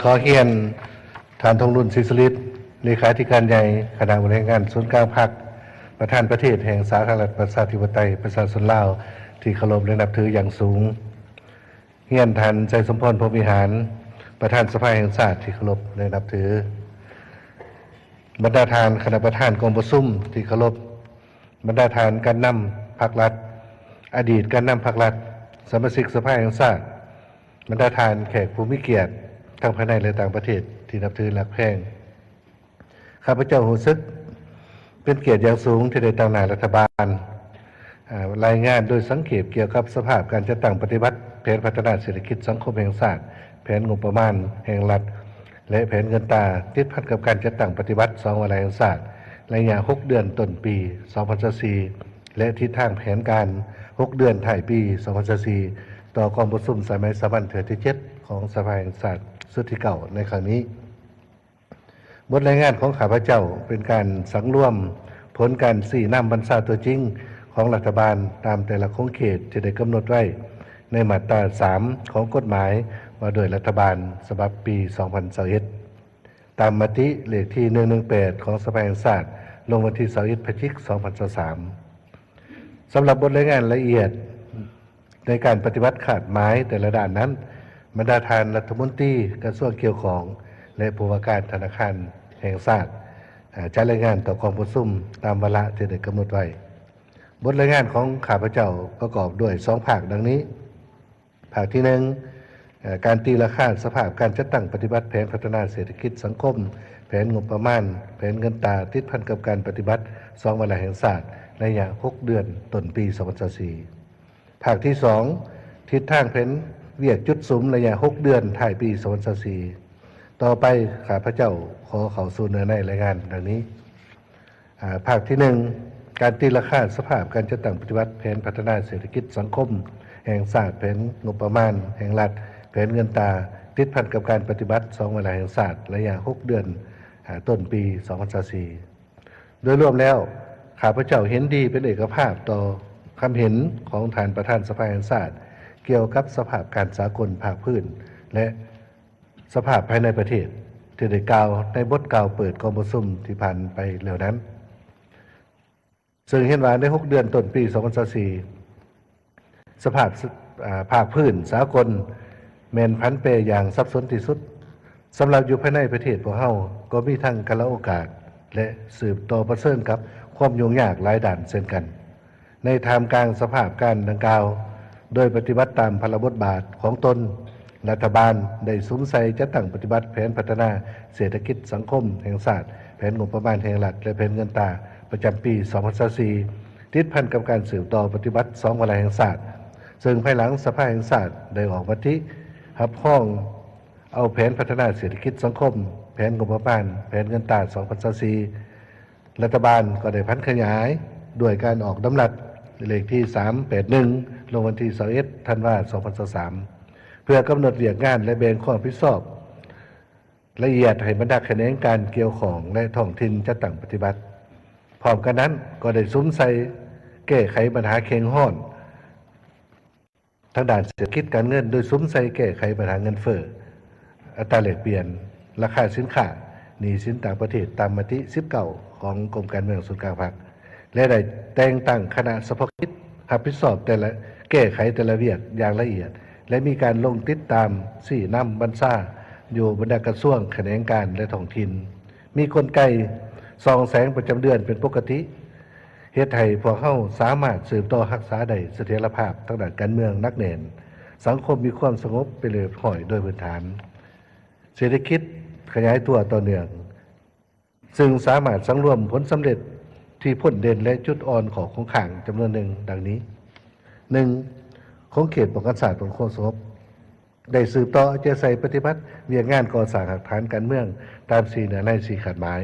ຂໍຮຽນທ່ານ ທອງລຸນ ສີສຸລິດ ເລຂາທິການໃຫຍ່ຄະນະບໍລິຫານງານສູນກາງພັກ, ປະທານປະເທດແຫ່ງສາທາລະນະລັດປະຊາທິປະໄຕປະຊາຊົນລາວທີ່ເຄົາລົບ ແລະ ນັບຖືຢ່າງສູງ. ຮຽນທ່ານ ໄຊສົມພອນ ພົມວິຫານ ປະທານສະພາແຫ່ງຊາດທີ່ເຄົາລົບ ແລະ ນັບຖື. ບັນດາທ່ານຄະນະປະທານກອງປະຊຸມທີ່ເຄົາລົບ, ບັນດາທ່ານແກນນຳພັກລັດ, ອະດີດແກນນຳພັກລັດ, ສະມາຊິກສະພາແຫ່ງຊາດ, ບັນດາທ່ານແຂກຜູ້ມີກຽດທັງພາຍໃນ ແລະ ຕ່າງປະເທດທີ່ນັບຖືຮັກແພງ. ຂ້າພະເຈົ້າຮູ້ສຶກເປັນກຽດຢ່າງສູງທີ່ໄດ້ຕາງໜ້າລັດຖະບານ ອາ ລາຍງານໂດຍສັງເຂບກ່ຽວກັບສະພາບການຈັດຕັ້ງປະຕິບັດແຜນພັດທະນາເສດຖະກິດສັງຄົມແຫ່ງຊາດ, ແຜນງົບປະມານແຫ່ງລັດ ແລະ ແຜນເງິນຕາ ຕິດພັນກັບການຈັດຕັ້ງປະຕິບັດສອງວາລະແຫ່ງຊາດ ໄລຍະຫົກເດືອນຕົ້ນປີສອງພັນຊາວສີ່ ແລະ ທິດທາງແຜນການຫົກເດືອນທ້າຍປີສອງພັນຊາວສີ່ ຕໍ່ກອງປະຊຸມສະໄໝສາມັນເທື່ອທີເຈັດຂອງສະພາແຫ່ງຊາດຊຸດທີເກົ້າໃນຄັ້ງນີ້. ບົດລາຍງານຂອງຂ້າພະເຈົ້າເປັນການສັງລວມຜົນການຊີ້ນຳບັນຊາຕົວຈິງຂອງລັດຖະບານຕາມແຕ່ລະຂົງເຂດທີ່ໄດ້ກຳນົດໄວ້ໃນມາດຕາສາມຂອງກົດໝາຍວ່າດ້ວຍລັດຖະບານສະບັບປີສອງພັນຊາວເອັດ ຕາມມະຕິເລກທີໜຶ່ງໜຶ່ງແປດຂອງສະພາແຫ່ງຊາດ ລົງວັນທີຊາວເອັດ ພະຈິກ ສອງພັນຊາວສາມ. ສຳລັບບົດລາຍງານລະອຽດ ໃນການປະຕິບັດຄາດໝາຍແຕ່ລະດ້ານນັ້ນ, ບັນດາທ່ານລັດຖະມົນຕີກະຊວງກ່ຽວຂ້ອງ ແລະ ຜູ້ວ່າການທະນາຄານແຫ່ງຊາດ ຈະລາຍງານຕໍ່ກອງປະຊຸມຕາມວາລະທີ່ໄດ້ກຳນົດໄວ້. ບົດລາຍງານຂອງຂ້າພະເຈົ້າປະກອບດ້ວຍສອງພາກດັ່ງນີ້. ພາກທີໜຶ່ງ ການຕີລາຄາສະພາບການຈັດຕັ້ງປະຕິບັດແຜນພັດທະນາເສດຖະກິດສັງຄົມ, ແຜນງົບປະມານ, ແຜນເງິນຕາ ຕິດພັນກັບການປະຕິບັດສອງວາລະແຫ່ງຊາດ ໄລຍະຫົກເດືອນຕົ້ນປີສອງພັນຊາວສີ່. ພາກທີສອງ ທິດທາງແຜນວຽກຈຸດສຸມໄລຍະຫົກເດືອນທ້າຍປີສອງພັນຊາວສີ່. ຕໍ່ໄປ ຂ້າພະເຈົ້າຂໍເຂົ້າສູ່ເນື້ອໃນລາຍງານດັ່ງນີ້. ອາ ພາກທີໜຶ່ງ ການຕີລາຄາສະພາບການຈັດຕັ້ງປະຕິບັດແຜນພັດທະນາເສດຖະກິດສັງຄົມແຫ່ງຊາດ, ແຜນງົບປະມານແຫ່ງລັດ, ແຜນເງິນຕາ ຕິດພັນກັບການປະຕິບັດສອງວາລະແຫ່ງຊາດ ໄລຍະຫົກເດືອນ ອາ ຕົ້ນປີສອງພັນຊາວສີ່. ໂດຍລວມແລ້ວ ຂ້າພະເຈົ້າເຫັນດີເປັນເອກະພາບຕໍ່ຄຳເຫັນຂອງທ່ານປະທານສະພາແຫ່ງຊາດ ກ່ຽວກັບສະພາບການສາກົນພາກພື້ນ ແລະ ສະພາບພາຍໃນປະເທດ ທີ່ໄດ້ກ່າວໃນບົດກ່າວເປີດກອງປະຊຸມທີ່ຜ່ານໄປແລ້ວນັ້ນ, ເຊິ່ງເຫັນວ່າໃນຫົກເດືອນຕົ້ນປີສອງພັນຊາວສີ່ ສະພາບ ອາ ພາກພື້ນສາກົນແມ່ນຜັນແປຢ່າງສັບສົນທີ່ສຸດ. ສຳລັບຢູ່ພາຍໃນປະເທດພວກເຮົາກໍມີທັງກາລະໂອກາດ ແລະ ສືບຕໍ່ປະເຊີນກັບຄວາມຫຍຸ້ງຍາກຫຼາຍດ້ານເຊັ່ນກັນ. ໃນທ່າມກາງສະພາບການດັ່ງກ່າວ, ໂດຍປະຕິບັດຕາມພາລະບົດບາດຂອງຕົນ, ລັດຖະບານໄດ້ສຸມໃສ່ຈັດຕັ້ງປະຕິບັດແຜນພັດທະນາເສດຖະກິດສັງຄົມແຫ່ງຊາດ, ແຜນງົບປະມານແຫ່ງລັດ ແລະ ແຜນເງິນຕາປະຈຳປີສອງພັນຊາວສີ່ ຕິດພັນກັບການສືບຕໍ່ປະຕິບັດສອງວາລະແຫ່ງຊາດ, ເຊິ່ງພາຍຫຼັງສະພາແຫ່ງຊາດໄດ້ອອກມະຕິຮັບຮອງເອົາແຜນພັດທະນາເສດຖະກິດສັງຄົມ, ແຜນງົບປະມານ, ແຜນເງິນຕາສອງພັນຊາວສີ່ ລັດຖະບານກໍໄດ້ຜັນຂະຫຍາຍດ້ວຍການອອກດຳລັດເລກທີສາມແປດໜຶ່ງ ລົງວັນທີຊາວເອັດ ທັນວາ ສອງພັນຊາວສາມ ເພື່ອກຳນົດວຽກງານ ແລະ ແບ່ງຄວາມຮັບຜິດຊອບລະອຽດໃຫ້ບັນດາຂະແໜງການກ່ຽວຂ້ອງ ແລະ ທ້ອງຖິ່ນຈັດຕັ້ງປະຕິບັດ. ພ້ອມກັນນັ້ນກໍໄດ້ສຸມໃສ່ແກ້ໄຂບັນຫາແຂງຮ້ອນ ທາງດ້ານເສດຖະກິດການເງິນ ໂດຍສຸມໃສ່ແກ້ໄຂບັນຫາເງິນເຟີ້, ອັດຕາແລກປ່ຽນ, ລາຄາສິນຄ້າ, ໜີ້ສິນຕ່າງປະເທດ ຕາມມະຕິສິບເກົ້າຂອງກົມການເມືອງສູນກາງພັກ ແລະ ໄດ້ແຕ່ງຕັ້ງຄະນະສະເພາະກິດຮັບຜິດຊອບແຕ່ລະ ແກ້ໄຂແຕ່ລະວຽກຢ່າງລະອຽດ ແລະ ມີການລົງຕິດຕາມຊີ້ນຳບັນຊາຢູ່ບັນດາກະຊວງ, ຂະແໜງການ ແລະ ທ້ອງຖິ່ນ. ມີກົນໄກສ່ອງແສງປະຈຳເດືອນເປັນປົກກະຕິ, ເຮັດໃຫ້ພວກເຮົາສາມາດສືບຕໍ່ຮັກສາໄດ້ສະຖຽນລະພາບທາງດ້ານການເມືອງໜັກແໜ້ນ, ສັງຄົມມີຄວາມສະຫງົບເປັນລະບຽບຮຽບຮ້ອຍໂດຍພື້ນຖານ, ເສດຖະກິດຂະຫຍາຍຕົວຕໍ່ເນື່ອງ, ຊຶ່ງສາມາດສັງລວມຜົນສຳເລັດທີ່ພົ້ນເດັ່ນ ແລະ ຈຸດອ່ອນ ຂໍ້ຄົງຄ້າງຈຳນວນໜຶ່ງ ດັ່ງນີ້: ໜຶ່ງ, ຂົງເຂດປ້ອງກັນຊາດ ປ້ອງກັນຄວາມສະຫງົບ ໄດ້ສືບຕໍ່ເອົາໃຈໃສ່ປະຕິບັດວຽກງານກໍ່ສ້າງຮາກຖານການເມືອງຕາມສີ່ເນື້ອໃນ ສີ່ຄາດໝາຍ,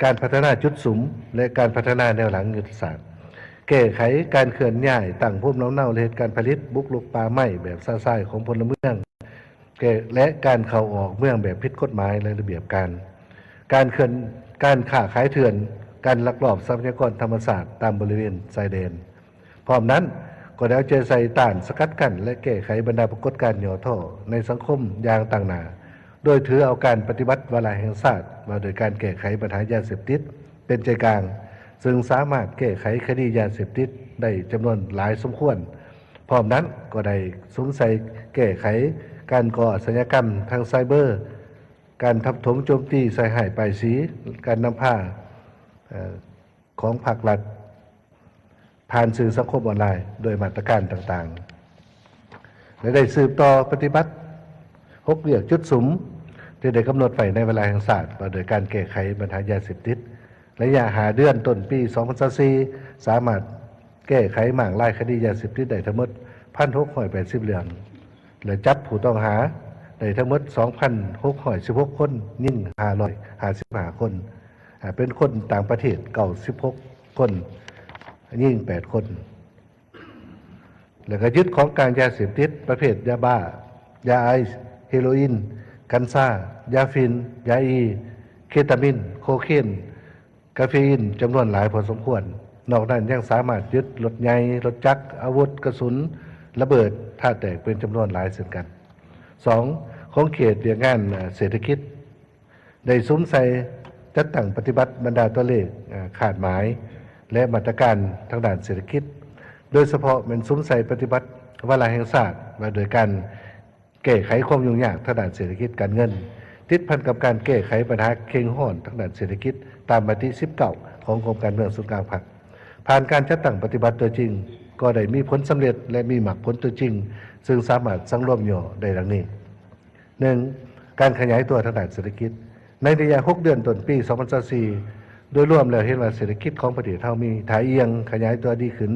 ການພັດທະນາຈຸດສຸມ ແລະ ການພັດທະນາແນວຫຼັງຍຸດທະສາດ, ແກ້ໄຂການເຄື່ອນຍ້າຍຕັ້ງພູມລຳເນົາ ແລະ ເຮັດການຜະລິດ, ບຸກລຸກປ່າໄມ້ແບບຊະຊາຍຂອງພົນລະເມືອງ ແລະ ການເຂົ້າອອກເມືອງແບບຜິດກົດໝາຍ ແລະ ລະບຽບການ, ການເຄື່ອນ ການຄ້າຂາຍເຖື່ອນ, ການລັກລອບຊັບພະຍາກອນທຳມະຊາດຕາມບໍລິເວນຊາຍແດນ. ພ້ອມນັ້ນ, ໂຄ ກໍໄດ້ເອົາໃຈໃສ່ຕ້ານ, ສະກັດກັ້ນ ແລະ ແກ້ໄຂບັນດາປາກົດການຫຍໍ້ທໍ້ໃນສັງຄົມຢ່າງຕັ້ງໜ້າ, ໂດຍຖືເອົາການປະຕິບັດວາລະແຫ່ງຊາດວ່າດ້ວຍການແກ້ໄຂບັນຫາຢາເສບຕິດເປັນໃຈກາງ, ເຊິ່ງສາມາດແກ້ໄຂຄະດີຢາເສບຕິດໄດ້ຈຳນວນຫຼາຍສົມຄວນ. ພ້ອມນັ້ນກໍໄດ້ສຸມໃສ່ແກ້ໄຂການກໍ່ອາຊະຍາກຳທາງໄຊເບີ, ການທັບຖົມໂຈມຕີໃສ່ຮ້າຍປ້າຍສີ, ການນຳພາ ເອີ ຂອງພາກລັດ ຜ່ານສື່ສັງຄົມອອນລາຍດ້ວຍມາດຕະການຕ່າງໆ ແລະ ໄດ້ສືບຕໍ່ປະຕິບັດຫົກວຽກຈຸດສຸມທີ່ໄດ້ກຳນົດໄວ້ໃນວາລະແຫ່ງຊາດວ່າດ້ວຍການແກ້ໄຂບັນຫາຢາເສບຕິດ ໄລຍະຫ້າເດືອນ ຕົ້ນປີສອງພັນຊາວສີ່ ສາມາດແກ້ໄຂມ້າງລາຍຄະດີຢາເສບຕິດໄດ້ທັງໝົດ ໜຶ່ງພັນຫົກຮ້ອຍແປດສິບເລື່ອງ ແລະ ຈັບຜູ້ຕ້ອງຫາໄດ້ທັງໝົດ ສອງພັນຫົກຮ້ອຍສິບຫົກຄົນ, ຍິງຫ້າຮ້ອຍຫ້າສິບຫ້າຄົນ, ອາ ເປັນຄົນຕ່າງປະເທດເກົ້າສິບຫົກຄົນ, ຍິງແປດຄົນ ແລ້ວກໍຍຶດຂອງກາງຢາເສບຕິດປະເພດຢາບ້າ, ຢາໄອສ໌, ເຮໂຣອິນ, ກັນຊາ, ຢາຝິ່ນ, ຢາອີ, ເຄຕາມິນ, ໂຄເຄນ, ກາເຟອີນ ຈຳນວນຫຼາຍພໍສົມຄວນ. ນອກນັ້ນຍັງສາມາດຍຶດລົດໃຫຍ່, ລົດຈັກ, ອາວຸດ, ກະສຸນ, ລະເບີດ, ທາດແຕກເປັນຈຳນວນຫຼາຍເຊັ່ນກັນ. ສອງ, ຂອງເຂດວຽກງານເສດຖະກິດ ໄດ້ສຸມໃສ່ຈັດຕັ້ງປະຕິບັດບັນດາຕົວເລກ, ຄາດໝາຍ ແລະ ມາດຕະການທາງດ້ານເສດຖະກິດ, ໂດຍສະເພາະແມ່ນສຸມໃສ່ປະຕິບັດວາລະແຫ່ງຊາດວ່າດ້ວຍການແກ້ໄຂຄວາມຫຍຸ້ງຍາກທາງດ້ານເສດຖະກິດການເງິນ, ຕິດພັນກັບການແກ້ໄຂບັນຫາເຄັ່ງຮ້ອນທາງດ້ານເສດຖະກິດ ຕາມມະຕິສິບເກົ້າຂອງກົມການເມືອງສູນກາງພັກ. ຜ່ານການຈັດຕັ້ງປະຕິບັດຕົວຈິງ ກໍໄດ້ມີຜົນສຳເລັດ ແລະ ມີໝາກຜົນຕົວຈິງ, ເຊິ່ງສາມາດສັງລວມຫຍໍ້ໄດ້ດັ່ງນີ້. ໜຶ່ງ, ການຂະຫຍາຍຕົວທາງດ້ານເສດຖະກິດ. ໃນໄລຍະຫົກເດືອນຕົ້ນປີສອງພັນຊາວສີ່ ໂດຍລວມແລ້ວເຫັນວ່າເສດຖະກິດຂອງປະເທດເຮົາມີທ່າອ່ຽງຂະຫຍາຍຕົວດີຂຶ້ນ,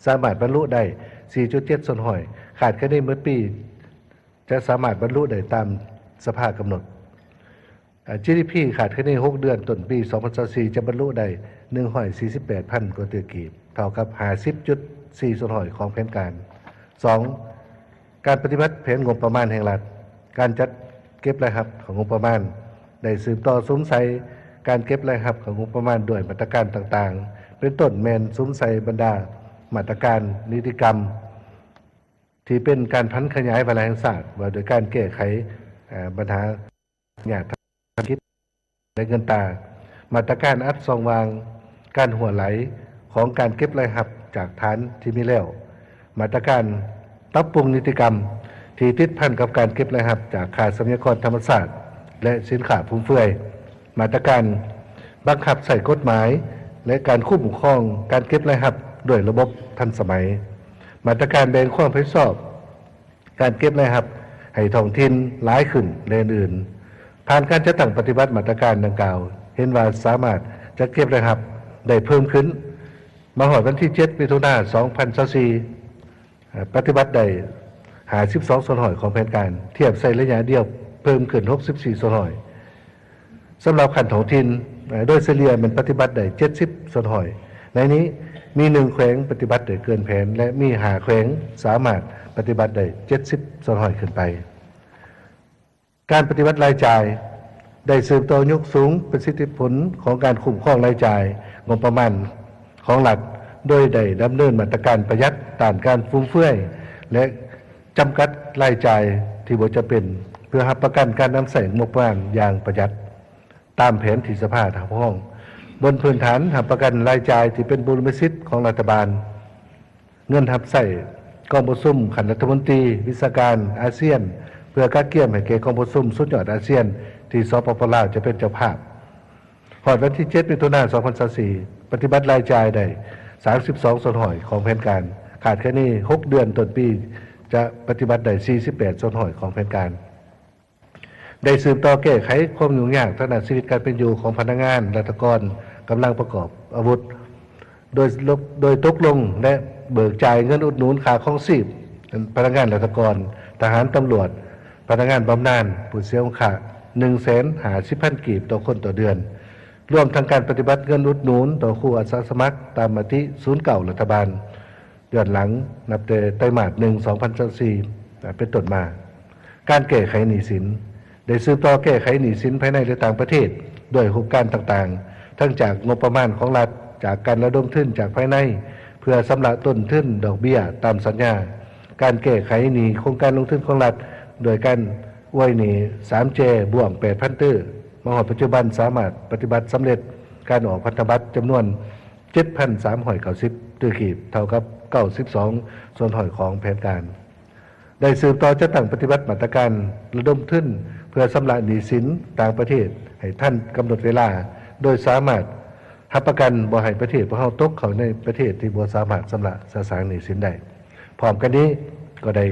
ສາມາດບັນລຸໄດ້ສີ່ຈຸດເຈັດສ່ວນຮ້ອຍ, ຄາດຄະເນໝົດປີຈະສາມາດບັນລຸໄດ້ຕາມສະພາກຳນົດ. ເອີ ຈີດີພີ ຄາດຄະເນຫົກເດືອນຕົ້ນປີສອງພັນຊາວສີ່ ຈະບັນລຸໄດ້ໜຶ່ງຮ້ອຍສີ່ສິບແປດພັນກວ່າຕື້ກີບ, ເທົ່າກັບຫ້າສິບຈຸດສີ່ສ່ວນຮ້ອຍຂອງແຜນການ. ສອງ, ການປະຕິບັດແຜນງົບປະມານແຫ່ງລັດ, ການຈັດເກັບລາຍຮັບເຂົ້າງົບປະມານ ໄດ້ສືບຕໍ່ສຸມໃສ່ການເກັບລາຍຮັບເຂົ້າງົບປະມານດ້ວຍມາດຕະການຕ່າງໆ ເປັນຕົ້ນແມ່ນສຸມໃສ່ບັນດາມາດຕະການນິຕິກຳ ທີ່ເປັນການຜັນຂະຫຍາຍວາລະແຫ່ງຊາດວ່າດ້ວຍການແກ້ໄຂ ເອີ ບັນຫາຍາກທາງເສດຖະກິດ ແລະ ເງິນຕາ, ມາດຕະການອັດຊ່ອງວ່າງການຮົ່ວໄຫຼຂອງການເກັບລາຍຮັບຈາກຖານທີ່ມີແລ້ວ, ມາດຕະການປັບປຸງນິຕິກຳທີ່ຕິດພັນກັບການເກັບລາຍຮັບຈາກຄ່າຊັບພະຍາກອນທຳມະຊາດ ແລະ ສິນຄ້າຟຸມເຟືອຍ, ມາດຕະການບັງຄັບໃຊ້ກົດໝາຍ ແລະ ການຄຸ້ມຄອງການເກັບລາຍຮັບດ້ວຍລະບົບທັນສະໄໝ, ມາດຕະການແບ່ງຄວາມຮັບຜິດຊອບ ການເກັບລາຍຮັບໃຫ້ທ້ອງຖິ່ນຫຼາຍຂຶ້ນ ແລະ ອື່ນໆ. ຜ່ານການຈັດຕັ້ງປະຕິບັດມາດຕະການດັ່ງກ່າວ ເຫັນວ່າສາມາດຈັດເກັບລາຍຮັບໄດ້ເພີ່ມຂຶ້ນ. ມາຮອດວັນທີເຈັດ ມິຖຸນາ ສອງພັນຊາວສີ່ ເອີ ປະຕິບັດໄດ້ຫ້າສິບສອງສ່ວນຮ້ອຍຂອງແຜນການ, ທຽບໃສ່ໄລຍະດຽວເພີ່ມຂຶ້ນຫົກສິບສີ່ສ່ວນຮ້ອຍ. ສຳລັບຂັ້ນທ້ອງຖິ່ນ ເອີ ໂດຍສະເລ່ຍແມ່ນປະຕິບັດໄດ້ເຈັດສິບສ່ວນຮ້ອຍ. ໃນນີ້ມີໜຶ່ງແຂວງປະຕິບັດໄດ້ເກີນແຜນ ແລະ ມີຫ້າແຂວງສາມາດປະຕິບັດໄດ້ເຈັດສິບສ່ວນຮ້ອຍຂຶ້ນໄປ. ການປະຕິບັດລາຍຈ່າຍ ໄດ້ສືບຕໍ່ຍົກສູງປະສິດທິຜົນຂອງການຄຸ້ມຄອງລາຍຈ່າຍງົບປະມານຂອງລັດ ໂດຍໄດ້ດຳເນີນມາດຕະການປະຢັດ, ຕ້ານການຟຸມເຟືອຍ ແລະ ຈຳກັດລາຍຈ່າຍທີ່ບໍ່ຈຳເປັນ ເພື່ອຮັບປະກັນການນຳໃຊ້ງົບປະມານຢ່າງປະຢັດ ຕາມແຜນທີ່ສະພາຮັບຮອງ, ບົນພື້ນຖານຮັບປະກັນລາຍຈ່າຍທີ່ເປັນບູລິມະສິດຂອງລັດຖະບານ, ເງິນຮັບໃຊ້ກອງປະຊຸມຂັ້ນລັດຖະມົນຕີ, ວິຊາການອາຊຽນ ເພື່ອກະກຽມໃຫ້ແກ່ກອງປະຊຸມສຸດຍອດອາຊຽນທີ່ ສປປ ລາວ ຈະເປັນເຈົ້າພາບ. ຮອດວັນທີເຈັດ ມິຖຸນາ ສອງພັນຊາວສີ່ ປະຕິບັດລາຍຈ່າຍໄດ້ສາມສິບສອງສ່ວນຮ້ອຍຂອງແຜນການ, ຄາດຄະເນຫົກເດືອນຕົ້ນປີຈະປະຕິບັດໄດ້ສີ່ສິບແປດສ່ວນຮ້ອຍຂອງແຜນການ. ໄດ້ສືບຕໍ່ແກ້ໄຂຄວາມຫຍຸ້ງຍາກທາງດ້ານຊີວິດການເປັນຢູ່ຂອງພະນັກງານ, ລັດຖະກອນ, ກຳລັງປະກອບອາວຸດ ໂດຍ ໂດຍຕົກລົງ ແລະ ເບີກຈ່າຍເງິນອຸດໜູນຄ່າຄອງຊີບພະນັກງານລັດຖະກອນ, ທະຫານ, ຕຳຫຼວດ, ພະນັກງານບຳນານ, ຜູ້ເສຍອົງຄະ ໜຶ່ງແສນຫ້າສິບພັນກີບຕໍ່ຄົນຕໍ່ເດືອນ, ລວມທັງການປະຕິບັດເງິນອຸດໜູນຕໍ່ຄູອາສາສະໝັກຕາມມະຕິສູນເກົ້າລັດຖະບານ ຍ້ອນຫຼັງນັບແຕ່ໄຕມາດໜຶ່ງ ສອງພັນຊາວສີ່ ເປັນຕົ້ນມາ. ການແກ້ໄຂໜີ້ສິນ ໄດ້ສືບຕໍ່ແກ້ໄຂໜີ້ສິນພາຍໃນ ແລະ ຕ່າງປະເທດ ດ້ວຍຮູບການຕ່າງໆ ທັງຈາກງົບປະມານຂອງລັດ, ຈາກການລະດົມທຶນຈາກພາຍໃນ, ເພື່ອຊຳລະຕົ້ນທຶນດອກເບ້ຍຕາມສັນຍາ, ການແກ້ໄຂໜີ້ໂຄງການລົງທຶນຂອງລັດ ໂດຍການອວຍໜີ້ສາມແຈບວມແປດພັນຕື້ ມາຮອດປັດຈຸບັນສາມາດປະຕິບັດສຳເລັດການອອກພັນທະບັດຈຳນວນເຈັດພັນສາມຮ້ອຍເກົ້າສິບຕື້ກີບ ເທົ່າກັບເກົ້າສິບສອງສ່ວນຮ້ອຍຂອງແຜນການ. ໄດ້ສືບຕໍ່ຈັດຕັ້ງປະຕິບັດມາດຕະການລະດົມທຶນເພື່ອຊຳລະໜີ້ສິນຕ່າງປະເທດໃຫ້ທັນກຳນົດເວລາ, ໂດຍສາມາດຮັບປະກັນບໍ່ໃຫ້ປະເທດພວກເຮົາຕົກເຂົ້າໃນປະເທດທີ່ບໍ່ສາມາດຊຳລະສະສາງໜີ້ສິນໄດ້. ພ້ອມກັນນີ້ກໍໄດ້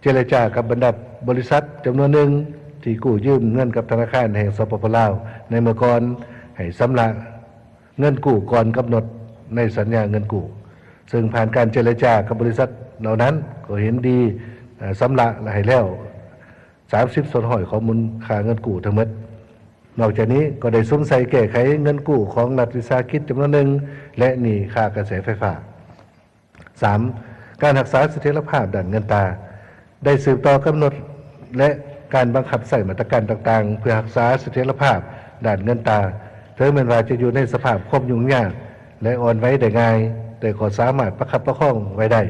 ເຈລະຈາກັບບັນດາບໍລິສັດຈຳນວນໜຶ່ງທີ່ກູ້ຢືມເງິນກັບທະນາຄານແຫ່ງ ສປປ ລາວ ໃນເມື່ອກ່ອນ ໃຫ້ຊຳລະ ເງິນກູ້ກ່ອນກຳນົດໃນສັນຍາເງິນກູ້, ເຊິ່ງຜ່ານການເຈລະຈາກັບບໍລິສັດເຫຼົ່ານັ້ນ ກໍເຫັນດີ ເອີ ຊຳລະໃຫ້ແລ້ວສາມສິບສ່ວນຮ້ອຍຂອງມູນຄ່າເງິນກູ້ທັງໝົດ. ນອກຈາກນີ້ກໍໄດ້ສຸມໃສ່ແກ້ໄຂເງິນກູ້ຂອງລັດວິສາຫະກິດຈຳນວນໜຶ່ງ ແລະ ໜີ້ຄ່າກະແສໄຟຟ້າ. ສາມ, ການຮັກສາສະຖຽນລະພາບດ້ານເງິນຕາ ໄດ້ສືບຕໍ່ກຳນົດ ແລະ ການບັງຄັບໃຊ້ມາດຕະການຕ່າງໆ ເພື່ອຮັກສາສະຖຽນລະພາບດ້ານເງິນຕາ, ເຖິງແມ່ນວ່າຈະຢູ່ໃນສະພາບຄວາມຫຍຸ້ງຍາກ ແລະ ອ່ອນໄຫວໄດ້ງ່າຍ, ແຕ່ກໍສາມາດປະຄັບປະຄອງໄວ້ໄດ້,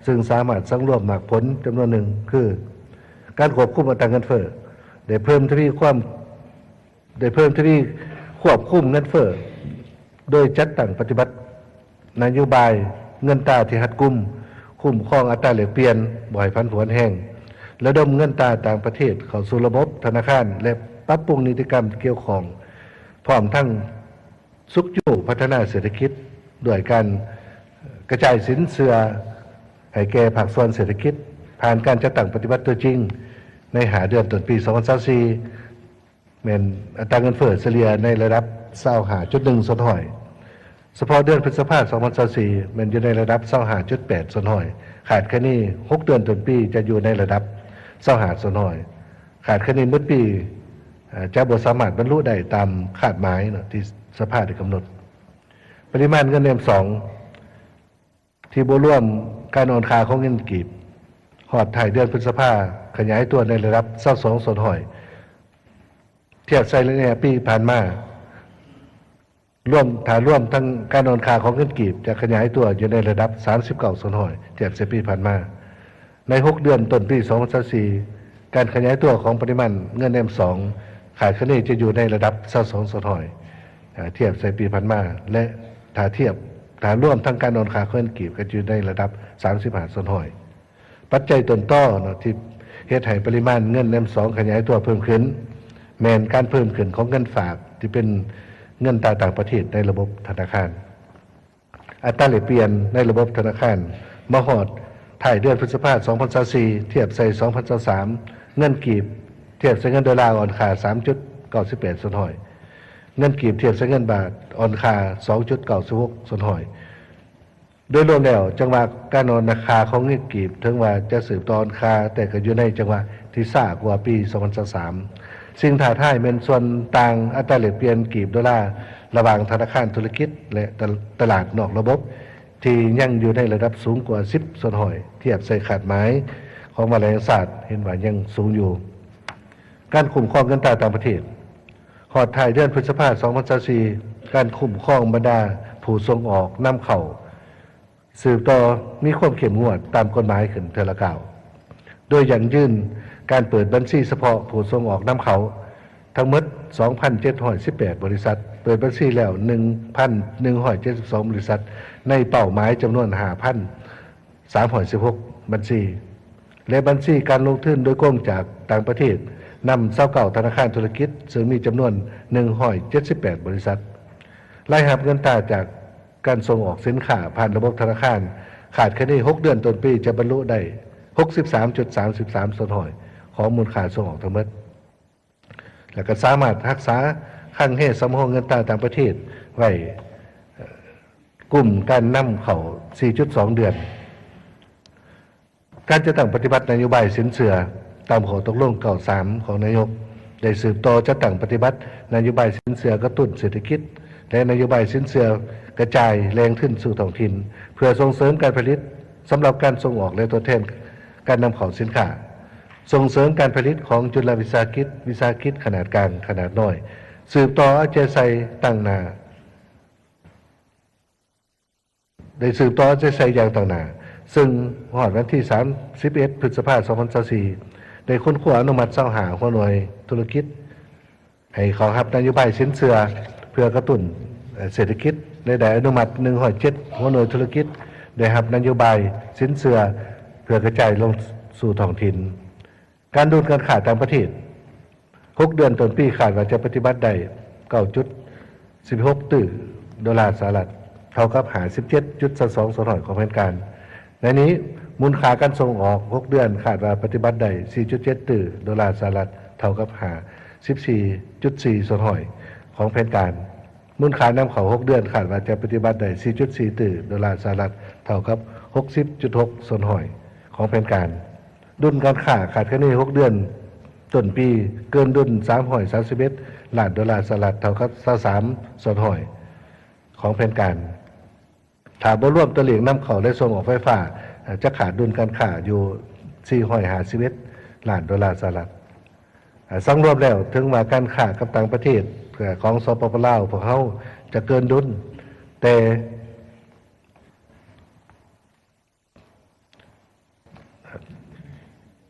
ເຊິ່ງສາມາດສັງລວມໝາກຜົນຈຳນວນໜຶ່ງ ຄື ການຄວບຄຸມອັດຕາເງິນເຟີ້ ໄດ້ເພີ່ມທະວີຄວາມ ໄດ້ເພີ່ມທະວີຄວບຄຸມເງິນເຟີ້ ໂດຍຈັດຕັ້ງປະຕິບັດນະໂຍບາຍເງິນຕາທີ່ຮັດກຸມ, ຄຸ້ມຄອງອັດຕາແລກປ່ຽນບໍ່ໃຫ້ຜັນຜວນແຮງ, ລະດົມເງິນຕາຕ່າງປະເທດເຂົ້າສູ່ລະບົບທະນາຄານ ແລະ ປັບປຸງນິຕິກຳກ່ຽວຂ້ອງ, ພ້ອມທັງຊຸກຍູ້ພັດທະນາເສດຖະກິດ ດ້ວຍການກະຈາຍສິນເຊື່ອໃຫ້ແກ່ພາກສ່ວນເສດຖະກິດ ຜ່ານການຈັດຕັ້ງປະຕິບັດຕົວຈິງໃນຫ້າເດືອນຕົ້ນປີສອງພັນຊາວສີ່ ແມ່ນອັດຕາເງິນເຟີ້ສະເລ່ຍໃນລະດັບຊາວຫ້າຈຸດໜຶ່ງສ່ວນຮ້ອຍ, ສະເພາະເດືອນພຶດສະພາສອງພັນຊາວສີ່ ແມ່ນຢູ່ໃນລະດັບຊາວຫ້າຈຸດແປດສ່ວນຮ້ອຍ, ຄາດຄະເນຫົກເດືອນຕົ້ນປີຈະຢູ່ໃນລະດັບຊາວຫ້າສ່ວນຮ້ອຍ, ຄາດຄະເນໝົດປີ ເອີ ຈະບໍ່ສາມາດບັນລຸໄດ້ຕາມຄາດໝາຍເນາະ ທີ່ສະພາໄດ້ກຳນົດ. ປະລິມານເງິນແນມສອງ ທີ່ບໍ່ລວມການອ່ອນຄ່າຂອງເງິນກີບ ຮອດທ້າຍເດືອນພຶດສະພາ ຂະຫຍາຍຕົວໃນລະດັບຊາວສອງສ່ວນຮ້ອຍ ທຽບໃສ່ໄລຍະປີຜ່ານມາ, ລວມ, ຖ້າລວມທັງການອ່ອນຄ່າຂອງເງິນກີບ ຈະຂະຫຍາຍຕົວຢູ່ໃນລະດັບສາມສິບເກົ້າສ່ວນຮ້ອຍ ທຽບໃສ່ປີຜ່ານມາ. ໃນຫົກເດືອນຕົ້ນປີສອງພັນຊາວສີ່ ການຂະຫຍາຍຕົວຂອງປະລິມານເງິນແນມສອງ ຄາດຄະເນຈະຢູ່ໃນລະດັບຊາວສອງສ່ວນຮ້ອຍ ເອີ ທຽບໃສ່ປີຜ່ານມາ ແລະ ຖ້າທຽບ, ຖ້າລວມທັງການອ່ອນຄ່າຂອງເງິນກີບ ກໍຢູ່ໃນລະດັບສາມສິບຫ້າສ່ວນຮ້ອຍ. ປັດໄຈຕົ້ນຕໍເນາະ ທີ່ເຮັດໃຫ້ປະລິມານເງິນແນມສອງຂະຫຍາຍຕົວເພີ່ມຂຶ້ນ ແມ່ນການເພີ່ມຂຶ້ນຂອງເງິນຝາກ ທີ່ເປັນເງິນຕາຕ່າງປະເທດໃນລະບົບທະນາຄານ. ອັດຕາແລກປ່ຽນໃນລະບົບທະນາຄານ ມາຮອດທ້າຍເດືອນພຶດສະພາສອງພັນຊາວສີ່ ທຽບໃສ່ສອງພັນຊາວສາມ ເງິນກີບທຽບໃສ່ເງິນໂດລາອ່ອນຄ່າສາມຈຸດເກົ້າສິບແປດສ່ວນຮ້ອຍ, ເງິນກີບທຽບໃສ່ເງິນບາດອ່ອນຄ່າສອງຈຸດເກົ້າສິບຫົກສ່ວນຮ້ອຍ. ໂດຍລວມແລ້ວ ຈັງຫວະການອ່ອນຄ່າຂອງເງິນກີບ ເຖິງວ່າຈະສືບຕໍ່ອ່ອນຄ່າ ແຕ່ກໍຢູ່ໃນຈັງຫວະທີ່ຊ້າກວ່າປີສອງພັນຊາວສາມ. ສິ່ງທ້າທາຍແມ່ນສ່ວນຕ່າງອັດຕາແລກປ່ຽນກີບໂດລາ ລະຫວ່າງທະນາຄານທຸລະກິດ ແລະ ຕະ, ຕະຫຼາດນອກລະບົບ ທີ່ຍັງຢູ່ໃນລະດັບສູງກວ່າສິບສ່ວນຮ້ອຍ ທຽບໃສ່ຄາດໝາຍຂອງມະຫາແຫຼ່ງຊາດ ເຫັນວ່າຍັງສູງຢູ່. ການຄຸ້ມຄອງເງິນຕາຕ່າງປະເທດ ຮອດທ້າຍເດືອນພຶດສະພາສອງພັນຊາວສີ່ ການຄຸ້ມຄອງບັນດາຜູ້ສົ່ງອອກນຳເຂົ້າ ສືບຕໍ່ມີຄວາມເຂັ້ມງວດຕາມກົດໝາຍຂຶ້ນເທື່ອລະກ້າວ, ໂດຍຢັ້ງຢືນການເປີດບັນຊີສະເພາະຜູ້ສົ່ງອອກນຳເຂົ້າ ທັງໝົດສອງພັນເຈັດຮ້ອຍສິບແປດບໍລິສັດ, ເປີດບັນຊີແລ້ວໜຶ່ງພັນໜຶ່ງຮ້ອຍເຈັດສິບສອງບໍລິສັດ ໃນເປົ້າໝາຍຈຳນວນຫ້າພັນສາມຮ້ອຍສິບຫົກບັນຊີ ແລະ ບັນຊີການລົງທຶນໂດຍກົງຈາກຕ່າງປະເທດ ນຳຊາວເກົ້າທະນາຄານທຸລະກິດ ເຊິ່ງມີຈຳນວນໜຶ່ງຮ້ອຍເຈັດສິບແປດບໍລິສັດ. ລາຍຮັບເງິນຕາຈາກການສົ່ງອອກສິນຄ້າຜ່ານລະບົບທະນາຄານ ຄາດຄະເນຫົກເດືອນຕົ້ນປີຈະບັນລຸໄດ້ຫົກສິບສາມຈຸດສາມສິບສາມສ່ວນຮ້ອຍຂອງມູນຄ່າສົ່ງອອກທັງໝົດ ແລະ ກໍສາມາດຮັກສາຄັງເຮສຳຮອງເງິນຕາຕ່າງປະເທດໄວ້ ເອີ່ ກຸ່ມການນຳເຂົ້າສີ່ຈຸດສອງເດືອນ. ການຈັດຕັ້ງປະຕິບັດນະໂຍບາຍສິນເຊື່ອຕາມຂໍ້ຕົກລົງເກົ້າສາມຂອງນາຍົກ ໄດ້ສືບຕໍ່ຈັດຕັ້ງປະຕິບັດນະໂຍບາຍສິນເຊື່ອກະຕຸ້ນເສດຖະກິດ ແລະ ນະໂຍບາຍສິນເຊື່ອກະຈາຍແຫຼ່ງທຶນສູ່ທ້ອງຖິ່ນ ເພື່ອສົ່ງເສີມການຜະລິດສຳລັບການສົ່ງອອກ ແລະ ທົດແທນການນຳເຂົ້າສິນຄ້າ, ສົ່ງເສີມການຜະລິດຂອງຈຸລະວິສາຫະກິດ, ວິສາຫະກິດຂະໜາດກາງ, ຂະໜາດນ້ອຍ, ສືບຕໍ່ເອົາໃຈໃສ່ຕັ້ງໜ້າ ໄດ້ສືບຕໍ່ເອົາໃຈໃສ່ຢ່າງຕັ້ງໜ້າ, ເຊິ່ງຮອດວັນທີສາມສິບເອັດ ພຶດສະພາ ສອງພັນຊາວສີ່ ໄດ້ຄົ້ນຄວ້າອະນຸມັດ ຊາວຫ້າຫົວໜ່ວຍທຸລະກິດ ໃຫ້ເຂົ້າຮັບນະໂຍບາຍສິນເຊື່ອເພື່ອກະຕຸ້ນເສດຖະກິດ ແລະ ໄດ້ອະນຸມັດ ໜຶ່ງຮ້ອຍເຈັດຫົວໜ່ວຍທຸລະກິດ ໄດ້ຮັບນະໂຍບາຍສິນເຊື່ອເພື່ອກະຈາຍລົງສູ່ທ້ອງຖິ່ນ. ການດຸນການຄ້າຕ່າງປະເທດ ຫົກເດືອນຕົ້ນປີ ຄາດວ່າຈະປະຕິບັດໄດ້ ເກົ້າຈຸດສິບຫົກຕື້ໂດລາສະຫະລັດ ເທົ່າກັບ ຫ້າສິບເຈັດຈຸດສອງສອງສ່ວນຮ້ອຍຂອງແຜນການ. ໃນນີ້, ມູນຄ່າການສົ່ງອອກ ຫົກເດືອນ ຄາດວ່າປະຕິບັດໄດ້ ສີ່ຈຸດເຈັດຕື້ໂດລາສະຫະລັດ ເທົ່າກັບ ຫ້າສິບສີ່ຈຸດສີ່ສ່ວນຮ້ອຍຂອງແຜນການ. ມູນຄ່ານຳເຂົ້າ ຫົກເດືອນ ຄາດວ່າຈະປະຕິບັດໄດ້ ສີ່ຈຸດສີ່ຕື້ໂດລາສະຫະລັດ ເທົ່າກັບ ຫົກສິບຈຸດຫົກສ່ວນຮ້ອຍຂອງແຜນການ. ດຸນການຄ້າຄາດຄະເນ ຫົກເດືອນຕົ້ນປີ ເກີນດຸນ ສາມຮ້ອຍສາມສິບເອັດລ້ານໂດລາສະຫະລັດ ເທົ່າກັບ ຊາວສາມສ່ວນຮ້ອຍຂອງແຜນການ. ຖ້າບໍ່ລວມຕົວເລກນຳເຂົ້າ ແລະ ສົ່ງອອກໄຟຟ້າ, ຈະຂາດດຸນການຄ້າຢູ່ ສີ່ຮ້ອຍຫ້າສິບເອັດລ້ານໂດລາສະຫະລັດ. ສັງລວມແລ້ວ, ເຖິງວ່າການຄ້າກັບຕ່າງປະເທດຂອງ ສປປ ລາວ ພວກເຮົາຈະເກີນດຸນ, ແຕ່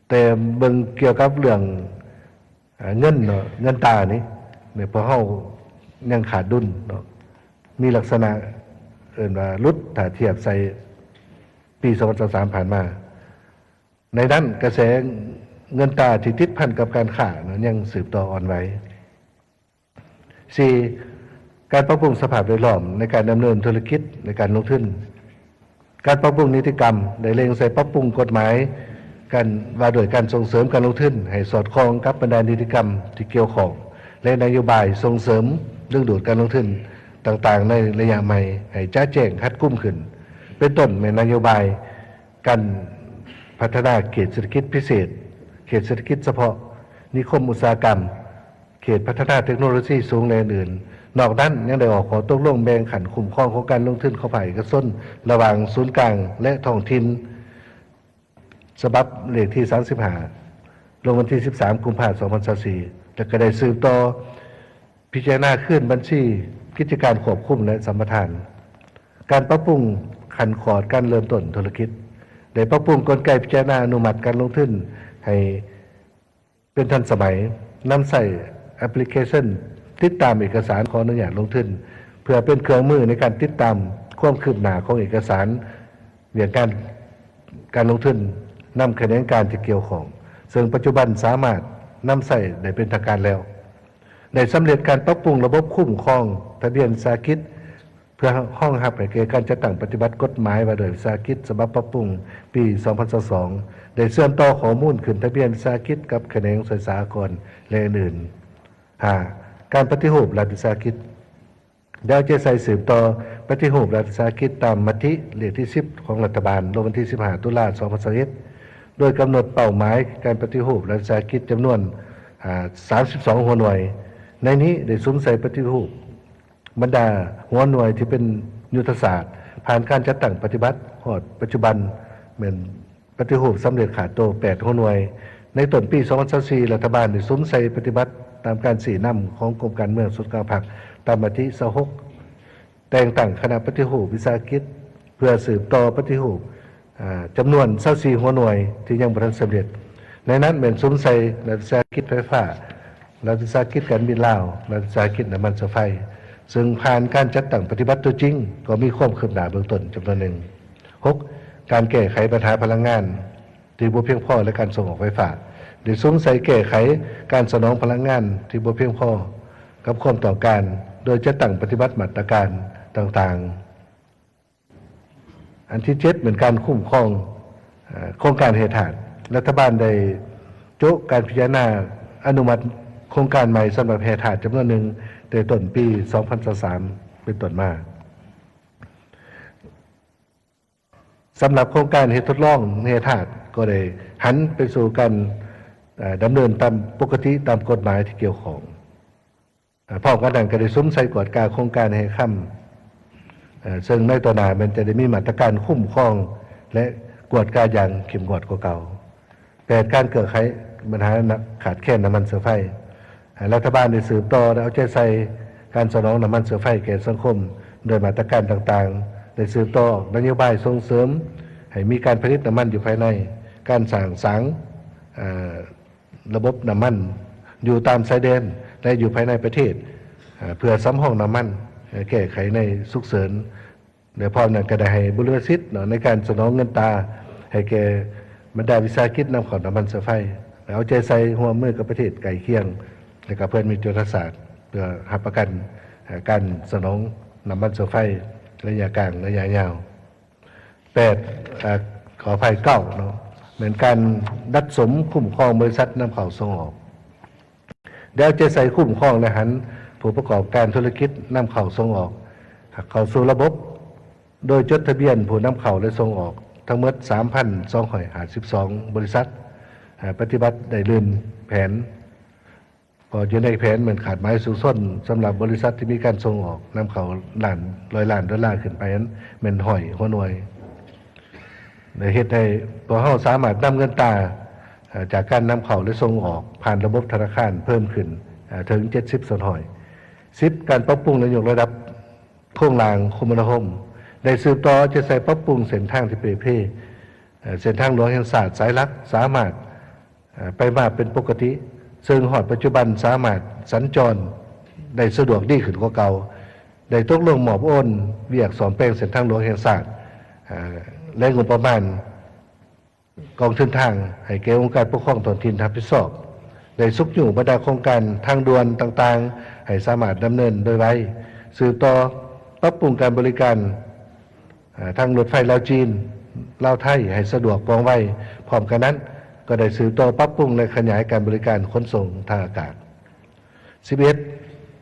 ແຕ່ເບິ່ງກ່ຽວກັບເລື່ອງ ເອີ ເງິນເນາະ, ເງິນຕານີ້ ພວກເຮົາຍັງຂາດດຸນເນາະ, ມີລັກສະນະເອີ້ນວ່າຫຼຸດ ຖ້າທຽບໃສ່ປີສອງພັນຊາວສາມຜ່ານມາ. ໃນນັ້ນ, ກະແສເງິນຕາທີ່ຕິດພັນກັບການຄ້າເນາະ ຍັງສືບຕໍ່ອ່ອນໄຫວ. ສີ່, ການປັບປຸງສະພາບແວດລ້ອມໃນການດຳເນີນທຸລະກິດ ແລະ ການລົງທຶນ. ການປັບປຸງນິຕິກຳໄດ້ເລັ່ງໃສ່ປັບປຸງກົດໝາຍການວ່າດ້ວຍການສົ່ງເສີມການລົງທຶນ ໃຫ້ສອດຄ່ອງກັບບັນດານິຕິກຳທີ່ກ່ຽວຂ້ອງ ແລະ ນະໂຍບາຍສົ່ງເສີມດຶງດູດການລົງທຶນຕ່າງໆໃນໄລຍະໃໝ່ ໃຫ້ຈະແຈ້ງຮັດກຸມຂຶ້ນ, ເປັນຕົ້ນແມ່ນນະໂຍບາຍ ການພັດທະນາເຂດເສດຖະກິດພິເສດ, ເຂດເສດຖະກິດສະເພາະ, ນິຄົມອຸດສາຫະກຳ, ເຂດພັດທະນາເຕັກໂນໂລຊີສູງ ແລະ ອື່ນໆ. ນອກນັ້ນ, ຍັງໄດ້ອອກຂໍ້ຕົກລົງແບ່ງຂັ້ນຄຸ້ມຄອງຂອງການລົງທຶນຂອງພາກເອກະຊົນ ລະຫວ່າງສູນກາງ ແລະ ທ້ອງຖິ່ນ ສະບັບເລກທີສາມສິບຫ້າ ລົງວັນທີສິບສາມ ກຸມພາ ສອງພັນຊາວສີ່ ແລະ ກໍໄດ້ສືບຕໍ່ ພິຈາລະນາຄືນບັນຊີກິດຈະການຄວບຄຸມ ແລະ ສຳປະທານ. ການປັບປຸງຂັ້ນຂອດການເລີ່ມຕົ້ນທຸລະກິດ, ໄດ້ປັບປຸງກົນໄກພິຈາລະນາອະນຸມັດການລົງທຶນໃຫ້ເປັນທັນສະໄໝ, ນຳໃຊ້ແອັບພລິເຄຊັນຕິດຕາມເອກະສານຂໍອະນຸຍາດລົງທຶນ ເພື່ອເປັນເຄື່ອງມືໃນການຕິດຕາມຄວາມຄືບໜ້າຂອງເອກະສານ ວຽກງານການລົງທຶນນຳຂະແໜງການທີ່ກ່ຽວຂ້ອງ, ເຊິ່ງປັດຈຸບັນສາມາດນຳໃຊ້ໄດ້ເປັນທາງການແລ້ວ. ໄດ້ສຳເລັດການປັບປຸງລະບົບຄຸ້ມຄອງທະບຽນວິສາຫະກິດ ເພື່ອຮອງຮັບໃຫ້ແກ່ການຈັດຕັ້ງປະຕິບັດກົດໝາຍວ່າດ້ວຍວິສາຫະກິດສະບັບປັບປຸງປີສອງພັນຊາວສອງ ໄດ້ເຊື່ອມຕໍ່ຂໍ້ມູນຂຶ້ນທະບຽນວິສາຫະກິດກັບຂະແໜງສ່ວຍສາອາກອນ ແລະ ອື່ນໆ. ຫ້າ, ການປະຕິຮູບລັດວິສາຫະກິດ ໄດ້ເອົາໃຈໃສ່ສືບຕໍ່ປະຕິຮູບລັດວິສາຫະກິດຕາມມະຕິເລກທີສິບຂອງລັດຖະບານ ລົງວັນທີສິບຫ້າ ຕຸລາ ສອງພັນຊາວເອັດ ໂດຍກຳນົດເປົ້າໝາຍການປະຕິຮູບລັດວິສາຫະກິດຈຳນວນ ອາ ສາມສິບສອງຫົວໜ່ວຍ. ໃນນີ້ໄດ້ສຸມໃສ່ປະຕິຮູບບັນດາຫົວໜ່ວຍທີ່ເປັນຍຸດທະສາດ ຜ່ານການຈັດຕັ້ງປະຕິບັດຮອດປັດຈຸບັນ ແມ່ນ ປະຕິຮູບສຳເລັດຂາດໂຕແປດຫົວໜ່ວຍ. ໃນຕົ້ນປີສອງພັນຊາວສີ່ ລັດຖະບານໄດ້ສຸມໃສ່ປະຕິບັດຕາມການຊີ້ນຳຂອງກົມການເມືອງສູນກາງພັກ ຕາມມະຕິຊາວຫົກ ແຕ່ງຕັ້ງຄະນະປະຕິຮູບວິສາຫະກິດ ເພື່ອສືບຕໍ່ປະຕິຮູບ ອາ ຈຳນວນຊາວສີ່ຫົວໜ່ວຍທີ່ຍັງບໍ່ທັນສຳເລັດ. ໃນນັ້ນແມ່ນສຸມໃສ່ລັດວິສາຫະກິດໄຟຟ້າ, ລັດວິສາຫະກິດການບິນລາວ, ລັດວິສາຫະກິດນ້ຳມັນເຊື້ອໄຟ, ເຊິ່ງຜ່ານການຈັດຕັ້ງປະຕິບັດຕົວຈິງ ກໍມີຄວາມຄືບໜ້າເບື້ອງຕົ້ນຈຳນວນໜຶ່ງ. ຫົກ, ການແກ້ໄຂບັນຫາພະລັງງານທີ່ບໍ່ພຽງພໍ ແລະ ການສົ່ງອອກໄຟຟ້າ ໄດ້ສຸມໃສ່ແກ້ໄຂການສະໜອງພະລັງງານທີ່ບໍ່ພຽງພໍກັບຄວາມຕ້ອງການ ໂດຍຈັດຕັ້ງປະຕິບັດມາດຕະການຕ່າງໆ. ອັນທີເຈັດ ແມ່ນການຄຸ້ມຄອງ ເອີ ໂຄງການແຮ່ທາດ. ລັດຖະບານໄດ້ໂຈະການພິຈາລະນາອະນຸມັດໂຄງການໃໝ່ສຳລັບແຮ່ທາດຈຳນວນໜຶ່ງ ແຕ່ຕົ້ນປີສອງພັນຊາວສາມເປັນຕົ້ນມາ. ສຳລັບໂຄງການເຮັດທົດລອງແຮ່ທາດ ກໍໄດ້ຫັນໄປສູ່ການ ເອີ ດຳເນີນຕາມປົກກະຕິຕາມກົດໝາຍທີ່ກ່ຽວຂ້ອງ. ເອີ ພ້ອມກັນນັ້ນກໍໄດ້ສຸມໃສ່ກວດກາໂຄງການແຮ່ຄຳ ເອີ ເຊິ່ງໃນຕໍ່ໜ້າແມ່ນຈະໄດ້ມີມາດຕະການຄຸ້ມຄອງ ແລະ ກວດກາຢ່າງເຂັ້ມງວດກວ່າເກົ່າ. ແປດ, ການແກ້ໄຂບັນຫາຂາດແຄນນ້ຳມັນເຊື້ອໄຟ. ລັດຖະບານໄດ້ສືບຕໍ່ ແລະ ເອົາໃຈໃສ່ການສະໜອງນ້ຳມັນເຊື້ອໄຟແກ່ສັງຄົມ ດ້ວຍມາດຕະການຕ່າງໆ. ໄດ້ສືບຕໍ່ນະໂຍບາຍສົ່ງເສີມໃຫ້ມີການຜະລິດນ້ຳມັນຢູ່ພາຍໃນ, ການສ້າງສາງ ເອີ ລະບົບນ້ຳມັນຢູ່ຕາມຊາຍແດນ ແລະ ຢູ່ພາຍໃນປະເທດ ເພື່ອສຳຮອງນ້ຳມັນ ແກ້ໄຂໃນສຸກເສີນ ແລະ ພ້ອມນັ້ນກໍໄດ້ໃຫ້ບຸລິມະສິດເນາະ ໃນການສະໜອງເງິນຕາໃຫ້ແກ່ບັນດາວິສາຫະກິດນຳເຂົ້ານ້ຳມັນເຊື້ອໄຟ ແລະ ເອົາໃຈໃສ່ຮ່ວມມືກັບປະເທດໃກ້ຄຽງ ແລະ ກໍເພື່ອນມິດຍຸດທະສາດ ເພື່ອຮັບປະກັນ ເອີ ການສະໜອງນ້ຳມັນເຊື້ອໄຟໄລຍະກາງ, ໄລຍະຍາວ. ແປດ ເອີ ຂໍອະໄພ ເກົ້າເນາະ ແມ່ນການດັດສົມຄຸ້ມຄອງບໍລິສັດນຳເຂົ້າສົ່ງອອກ ແລ້ວຈະໃສ່ຄຸ້ມຄອງ ແລະ ຫັນຜູ້ປະກອບການທຸລະກິດນຳເຂົ້າສົ່ງອອກ ເຂົ້າສູ່ລະບົບ ໂດຍຈົດທະບຽນຜູ້ນຳເຂົ້າ ແລະ ສົ່ງອອກ ທັງໝົດ ສາມພັນສອງຮ້ອຍຫ້າສິບສອງ ບໍລິສັດ ເອີ ປະຕິບັດໄດ້ລື່ນແຜນ ເພາະຢູ່ໃນແຜນແມ່ນຄາດໝາຍສູງສຸດສຳລັບບໍລິສັດທີ່ມີການສົ່ງອອກນຳເຂົ້າລ້ານ ຮ້ອຍລ້ານໂດລາຂຶ້ນໄປນັ້ນແມ່ນຮ້ອຍຫົວໜ່ວຍ ແລະ ເຮັດໃຫ້ພວກເຮົາສາມາດນຳເງິນຕາ ເອີ ຈາກການນຳເຂົ້າ ແລະ ສົ່ງອອກຜ່ານລະບົບທະນາຄານເພີ່ມຂຶ້ນ ເອີ ເຖິງເຈັດສິບສ່ວນຮ້ອຍ. ສິບ ການປັບປຸງ ແລະ ຍົກລະດັບໂຄງລ່າງຄົມມະນາຄົມ ໄດ້ສືບຕໍ່ເອົາໃຈໃສ່ປັບປຸງເສັ້ນທາງທີ່ເປ່ເພ ເອີ ເສັ້ນທາງຫຼວງແຫ່ງຊາດສາຍຫຼັກສາມາດ ເອີ ໄປມາເປັນປົກກະຕິ ເຊິ່ງຮອດປັດຈຸບັນສາມາດສັນຈອນໄດ້ສະດວກດີຂຶ້ນກວ່າເກົ່າ, ໄດ້ຕົກລົງມອບໂອນວຽກສ້ອມແປງເສັ້ນທາງຫຼວງແຫ່ງຊາດ ເອີ ແລະ ງົບປະມານກອງທຶນທາງໃຫ້ແກ່ອົງການປົກຄອງທ້ອງຖິ່ນຮັບຜິດຊອບ, ໄດ້ຊຸກຍູ້ບັນດາໂຄງການທາງດ່ວນຕ່າງໆ ໃຫ້ສາມາດດຳເນີນໂດຍໄວ, ສືບຕໍ່ປັບປຸງການບໍລິການ ເອີ ທາງລົດໄຟລາວຈີນ, ລາວໄທ ໃຫ້ສະດວກ ວ່ອງໄວ. ພ້ອມກັນນັ້ນ ກໍໄດ້ສືບຕໍ່ປັບປຸງ ແລະ ຂະຫຍາຍການບໍລິການຂົນສົ່ງທາງອາກາດ. ສິບເອັດ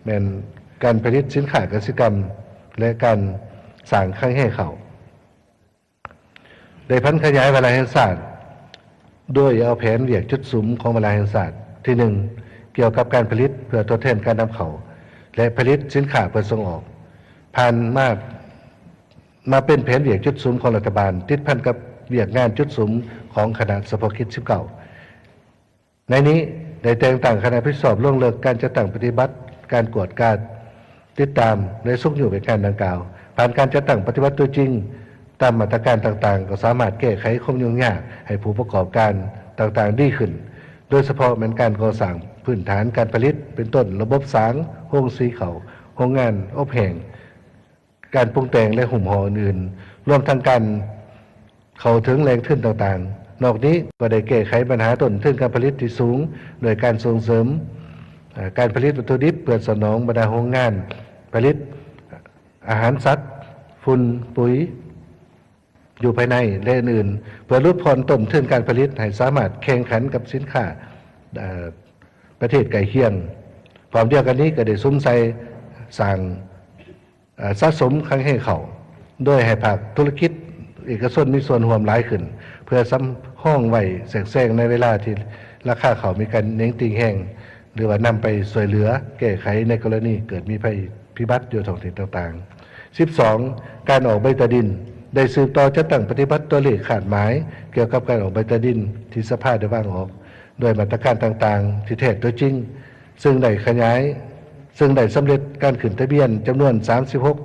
ແມ່ນການຜະລິດສິນຄ້າກະສິກຳ ແລະ ການສ້າງຄັງແຮ່ເຂົ້າ ໄດ້ຜັນຂະຫຍາຍວາລະແຫ່ງຊາດ ໂດຍເອົາແຜນວຽກຈຸດສຸມຂອງວາລະແຫ່ງຊາດທີໜຶ່ງ ກ່ຽວກັບການຜະລິດເພື່ອທົດແທນການນຳເຂົ້າ ແລະ ຜະລິດສິນຄ້າເພື່ອສົ່ງອອກ ຜ່ານມາ ມາເປັນແຜນວຽກຈຸດສຸມຂອງລັດຖະບານ ຕິດພັນກັບວຽກງານຈຸດສຸມຂອງຄະນະສະເພາະກິດສິບເກົ້າ. ໃນນີ້ໄດ້ແຕ່ງຕັ້ງຄະນະຮັບຜິດຊອບລົງເລິກການຈັດຕັ້ງປະຕິບັດ, ການກວດກາ, ຕິດຕາມ ແລະ ຊຸກຍູ້ວຽກງານດັ່ງກ່າວ. ຜ່ານການຈັດຕັ້ງປະຕິບັດຕົວຈິງຕາມມາດຕະການຕ່າງໆ ກໍສາມາດແກ້ໄຂຄວາມຫຍຸ້ງຍາກໃຫ້ຜູ້ປະກອບການຕ່າງໆດີຂຶ້ນ, ໂດຍສະເພາະແມ່ນການກໍ່ສ້າງພື້ນຖານການຜະລິດ ເປັນຕົ້ນລະບົບສາງ, ໂຮງສີເຂົ້າ, ໂຮງງານອົບແຫ້ງ, ການປຸງແຕ່ງ ແລະ ຫຸ້ມຫໍ່ອື່ນໆ, ລວມທັງການເຂົ້າເຖິງແຫຼ່ງທຶນຕ່າງໆ. ນອກນີ້ກໍໄດ້ແກ້ໄຂບັນຫາຕົ້ນທຶນການຜະລິດທີ່ສູງ ໂດຍການສົ່ງເສີມ ເອີ ການຜະລິດວັດຖຸດິບເພື່ອສະໜອງບັນດາໂຮງງານຜະລິດອາຫານສັດ, ຝຸ່ນ, ປຸຍຢູ່ພາຍໃນ ແລະ ອື່ນໆ ເພື່ອຫຼຸດຜ່ອນຕົ້ນທຶນການຜະລິດໃຫ້ສາມາດແຂ່ງຂັນກັບສິນຄ້າ ເອີ ປະເທດໃກ້ຄຽງ. ພ້ອມດຽວກັນນີ້ກໍໄດ້ສຸມໃສ່ສ້າງ ເອີ ສະສົມຄັງແຮ່ເຂົ້າ ໂດຍໃຫ້ພາກທຸລະກິດເອກະຊົນມີສ່ວນຮ່ວມຫຼາຍຂຶ້ນ ເພື່ອສຳຮອງໄວ້ແຊກແຊງໃນເວລາທີ່ລາຄາເຂົ້າມີການເໜັງຕີງແຮງ ຫຼືວ່ານຳໄປຊ່ວຍເຫຼືອແກ້ໄຂໃນກໍລະນີເກີດມີໄພພິບັດຢູ່ທ້ອງຖິ່ນຕ່າງໆ. ສິບສອງ ການອອກໃບຕາດິນ ໄດ້ສືບຕໍ່ຈັດຕັ້ງປະຕິບັດຕົວເລກຄາດໝາຍກ່ຽວກັບການອອກໃບຕາດິນທີ່ສະພາໄດ້ວາງອອກ ດ້ວຍມາດຕະການຕ່າງໆທີ່ແທກຕົວຈິງ ເຊິ່ງໄດ້ຂະຫຍາຍ ເຊິ່ງໄດ້ສຳເລັດການຂຶ້ນທະບຽນຈຳນວນສາມສິບຫົກ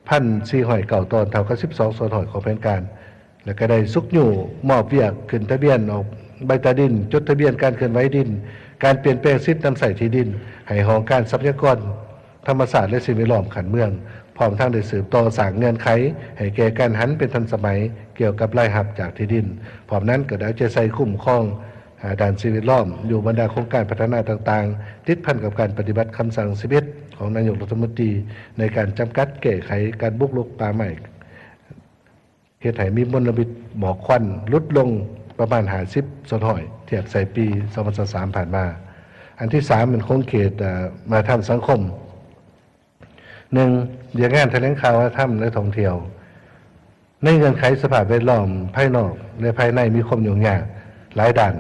ພັນສີ່ຮ້ອຍເກົ້າຕອນ ເທົ່າກັບສິບສອງສ່ວນຮ້ອຍຂອງແຜນການ ແລະ ກໍໄດ້ຊຸກຍູ້ມອບວຽກຂຶ້ນທະບຽນອອກໃບຕາດິນ, ຈົດທະບຽນການເຄື່ອນໄຫວດິນ, ການປ່ຽນແປງສິດນຳໃຊ້ທີ່ດິນ ໃຫ້ຫ້ອງການຊັບພະຍາກອນ ທຳມະຊາດ ແລະ ສິ່ງແວດລ້ອມຂັ້ນເມືອງ, ພ້ອມທັງໄດ້ສືບຕໍ່ສ້າງເງື່ອນໄຂໃຫ້ແກ່ການຫັນເປັນທັນສະໄໝກ່ຽວກັບລາຍຮັບຈາກທີ່ດິນ. ພ້ອມນັ້ນກໍໄດ້ເອົາໃຈໃສ່ຄຸ້ມຄອງ ອາ ດ້ານສິ່ງແວດລ້ອມຢູ່ບັນດາໂຄງການພັດທະນາຕ່າງໆ ຕິດພັນກັບການປະຕິບັດຄຳສັ່ງສິບເອັດຂອງນາຍົກລັດຖະມົນຕີ ໃນການຈຳກັດແກ້ໄຂການບຸກລຸກປ່າໄມ້ ເຮັດໃຫ້ມີມົນລະພິດໝອກຄວັນຫຼຸດລົງປະມານຫ້າສິບສ່ວນຮ້ອຍ ທຽບໃສ່ປີສອງພັນຊາວສາມຜ່ານມາ. ອັນທີສາມແມ່ນຂົງເຂດ ອາ ວັດທະນະທຳສັງຄົມ. ໜຶ່ງ ວຽກງານຖະແຫຼງຂ່າວວັດທະນະທຳ ແລະ ທ່ອງທ່ຽວ. ໃນເງື່ອນໄຂສະພາບແວດລ້ອມພາຍນອກ ແລະ ພາຍໃນມີຄວາມຫຍຸ້ງຍາກຫຼາຍດ້ານ,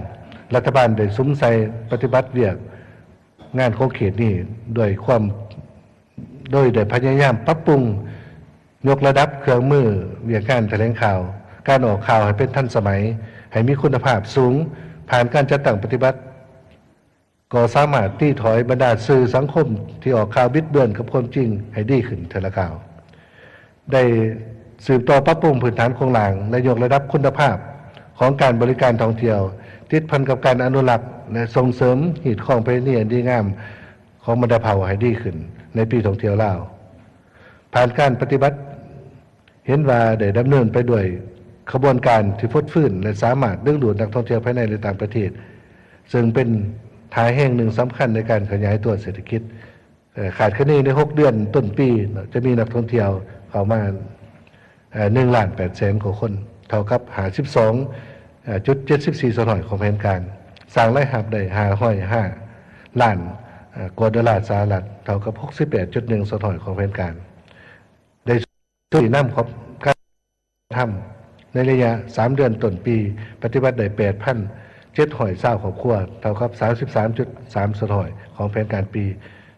ລັດຖະບານໄດ້ສຸມໃສ່ປະຕິບັດວຽກງານຂົງເຂດນີ້ດ້ວຍຄວາມ ໂດຍໄດ້ພະຍາຍາມປັບປຸງ ຍົກລະດັບເຄື່ອງມືວຽກງານຖະແຫຼງຂ່າວ, ການອອກຂ່າວໃຫ້ເປັນທັນສະໄໝ, ໃຫ້ມີຄຸນນະພາບສູງ, ຜ່ານການຈັດຕັ້ງປະຕິບັດ ກໍສາມາດຕີຖອຍບັນດາສື່ສັງຄົມທີ່ອອກຂ່າວບິດເບືອນກັບຄວາມຈິງໃຫ້ດີຂຶ້ນເທື່ອລະກ້າວ. ໄດ້ ສືບຕໍ່ປັບປຸງພື້ນຖານໂຄງລ່າງ ແລະ ຍົກລະດັບຄຸນນະພາບຂອງການບໍລິການທ່ອງທ່ຽວ ຕິດພັນກັບການອະນຸລັກ ແລະ ສົ່ງເສີມຮີດຄອງປະເພນີອັນດີງາມຂອງບັນດາເຜົ່າໃຫ້ດີຂຶ້ນໃນປີທ່ອງທ່ຽວລາວ. ຜ່ານການປະຕິບັດ ເຫັນວ່າໄດ້ດຳເນີນໄປດ້ວຍຂະບວນການທີ່ຟົດຟື້ນ ແລະ ສາມາດດຶງດູດນັກທ່ອງທ່ຽວພາຍໃນ ແລະ ຕ່າງປະເທດ, ເຊິ່ງເປັນທ່າແຮງໜຶ່ງສຳຄັນໃນການຂະຫຍາຍຕົວເສດຖະກິດ. ເອີ ຄາດຄະເນໃນຫົກເດືອນຕົ້ນປີ ຈະມີນັກທ່ອງທ່ຽວເຂົ້າມາ ເອີ ໜຶ່ງລ້ານແປດແສນກວ່າຄົນ, ເທົ່າກັບຫ້າສິບສອງຈຸດເຈັດສິບສີ່ສ່ວນຮ້ອຍຂອງແຜນການ, ສ້າງລາຍຮັບໄດ້ຫ້າຮ້ອຍຫ້າລ້ານ ເອີ ກວ່າໂດລາສະຫະລັດ, ເທົ່າກັບຫົກສິບແປດຈຸດໜຶ່ງສ່ວນຮ້ອຍຂອງແຜນການ. ໄດ້ຊີ້ນຳຂອງການທຳໃນໄລຍະສາມເດືອນຕົ້ນປີ ປະຕິບັດໄດ້ແປດພັນເຈັດຮ້ອຍຊາວຄອບຄົວ, ເທົ່າກັບສາມສິບສາມຈຸດສາມສ່ວນຮ້ອຍຂອງແຜນການປີ.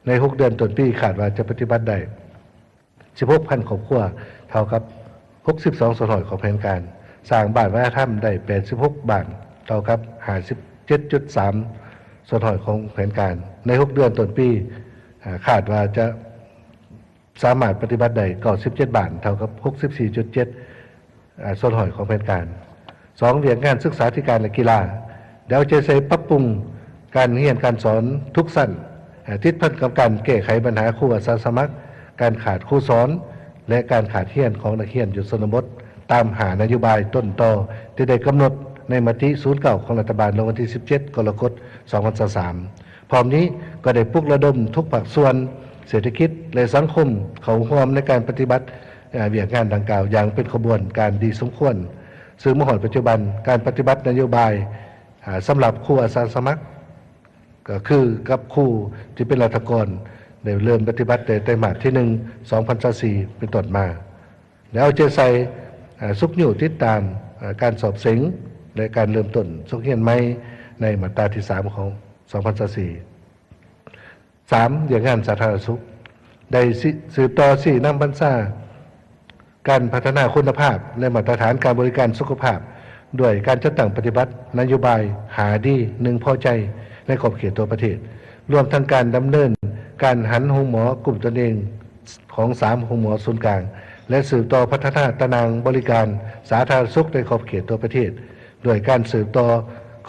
ໃນຫົກເດືອນຕົ້ນປີ ຄາດວ່າຈະປະຕິບັດໄດ້ສິບຫົກພັນຄອບຄົວ, ເທົ່າກັບຫົກສິບສອງສ່ວນຮ້ອຍຂອງແຜນການ. ສ້າງບ້ານວັດທະນະທຳໄດ້ແປດສິບຫົກບ້ານ, ເທົ່າກັບຫ້າສິບເຈັດຈຸດສາມສ່ວນຮ້ອຍຂອງແຜນການ. ໃນຫົກເດືອນຕົ້ນປີ ອາ ຄາດວ່າຈະ ສາມາດປະຕິບັດໄດ້ເກົ້າສິບເຈັດບ້ານ, ເທົ່າກັບຫົກສິບສີ່ຈຸດເຈັດ ອາ ສ່ວນຮ້ອຍຂອງແຜນການ. ສອງ, ວຽກງານສຶກສາທິການ ແລະ ກິລາ ໄດ້ເອົາໃຈໃສ່ປັບປຸງການຮຽນການສອນທຸກຊັ້ນ, ອາ ຕິດພັນກັບການແກ້ໄຂບັນຫາຄູອາສາສະໝັກ, ການຂາດຄູສອນ ແລະ ການຂາດຮຽນຂອງນັກຮຽນຢູ່ຊົນນະບົດ ຕາມຫ້ານະໂຍບາຍຕົ້ນຕໍທີ່ໄດ້ກຳນົດໃນມະຕິສູນເກົ້າຂອງລັດຖະບານ ລົງວັນທີສິບເຈັດ ກໍລະກົດ ສອງພັນຊາວສາມ. ພ້ອມນີ້ກໍໄດ້ປຸກລະດົມທຸກພາກສ່ວນເສດຖະກິດ ແລະ ສັງຄົມເຂົ້າຮ່ວມໃນການປະຕິບັດ ເອີ ວຽກງານດັ່ງກ່າວຢ່າງເປັນຂະບວນການດີສົມຄວນ, ເຊິ່ງມາຮອດປັດຈຸບັນ ການປະຕິບັດນະໂຍບາຍ ອາ ສຳລັບຄູອາສາສະໝັກ ກໍຄືກັບຄູທີ່ເປັນລັດຖະກອນ ໄດ້ເລີ່ມປະຕິບັດແຕ່ໄຕມາດທີໜຶ່ງ ສອງພັນຊາວສີ່ ເປັນຕົ້ນມາ. ແລະ ເອົາໃຈໃສ່ ເອີ ຊຸກຍູ້ຕິດຕາມ ເອີ ການສອບເສັງ ແລະ ການເລີ່ມຕົ້ນສົກຮຽນໃໝ່ໃນມາດຕາທີສາມຂອງ ສອງພັນຊາວສີ່. ສາມ, ວຽກງານສາທາລະນະສຸກ ໄດ້ສືບຕໍ່ຊີ້ນຳບັນຊາການພັດທະນາຄຸນນະພາບ ແລະ ມາດຕະຖານການບໍລິການສຸຂະພາບ ດ້ວຍການຈັດຕັ້ງປະຕິບັດນະໂຍບາຍຫ້າດີ ໜຶ່ງພໍໃຈ ໃນຂອບເຂດທົ່ວປະເທດ, ລວມທັງການດຳເນີນການຫັນໂຮງໝໍກຸ່ມຕົນເອງ ຂອງສາມໂຮງໝໍສູນກາງ ແລະ ສືບຕໍ່ພັດທະນາຕາໜ່າງບໍລິການສາທາລະນະສຸກໃນຂອບເຂດທົ່ວປະເທດ ດ້ວຍການສືບຕໍ່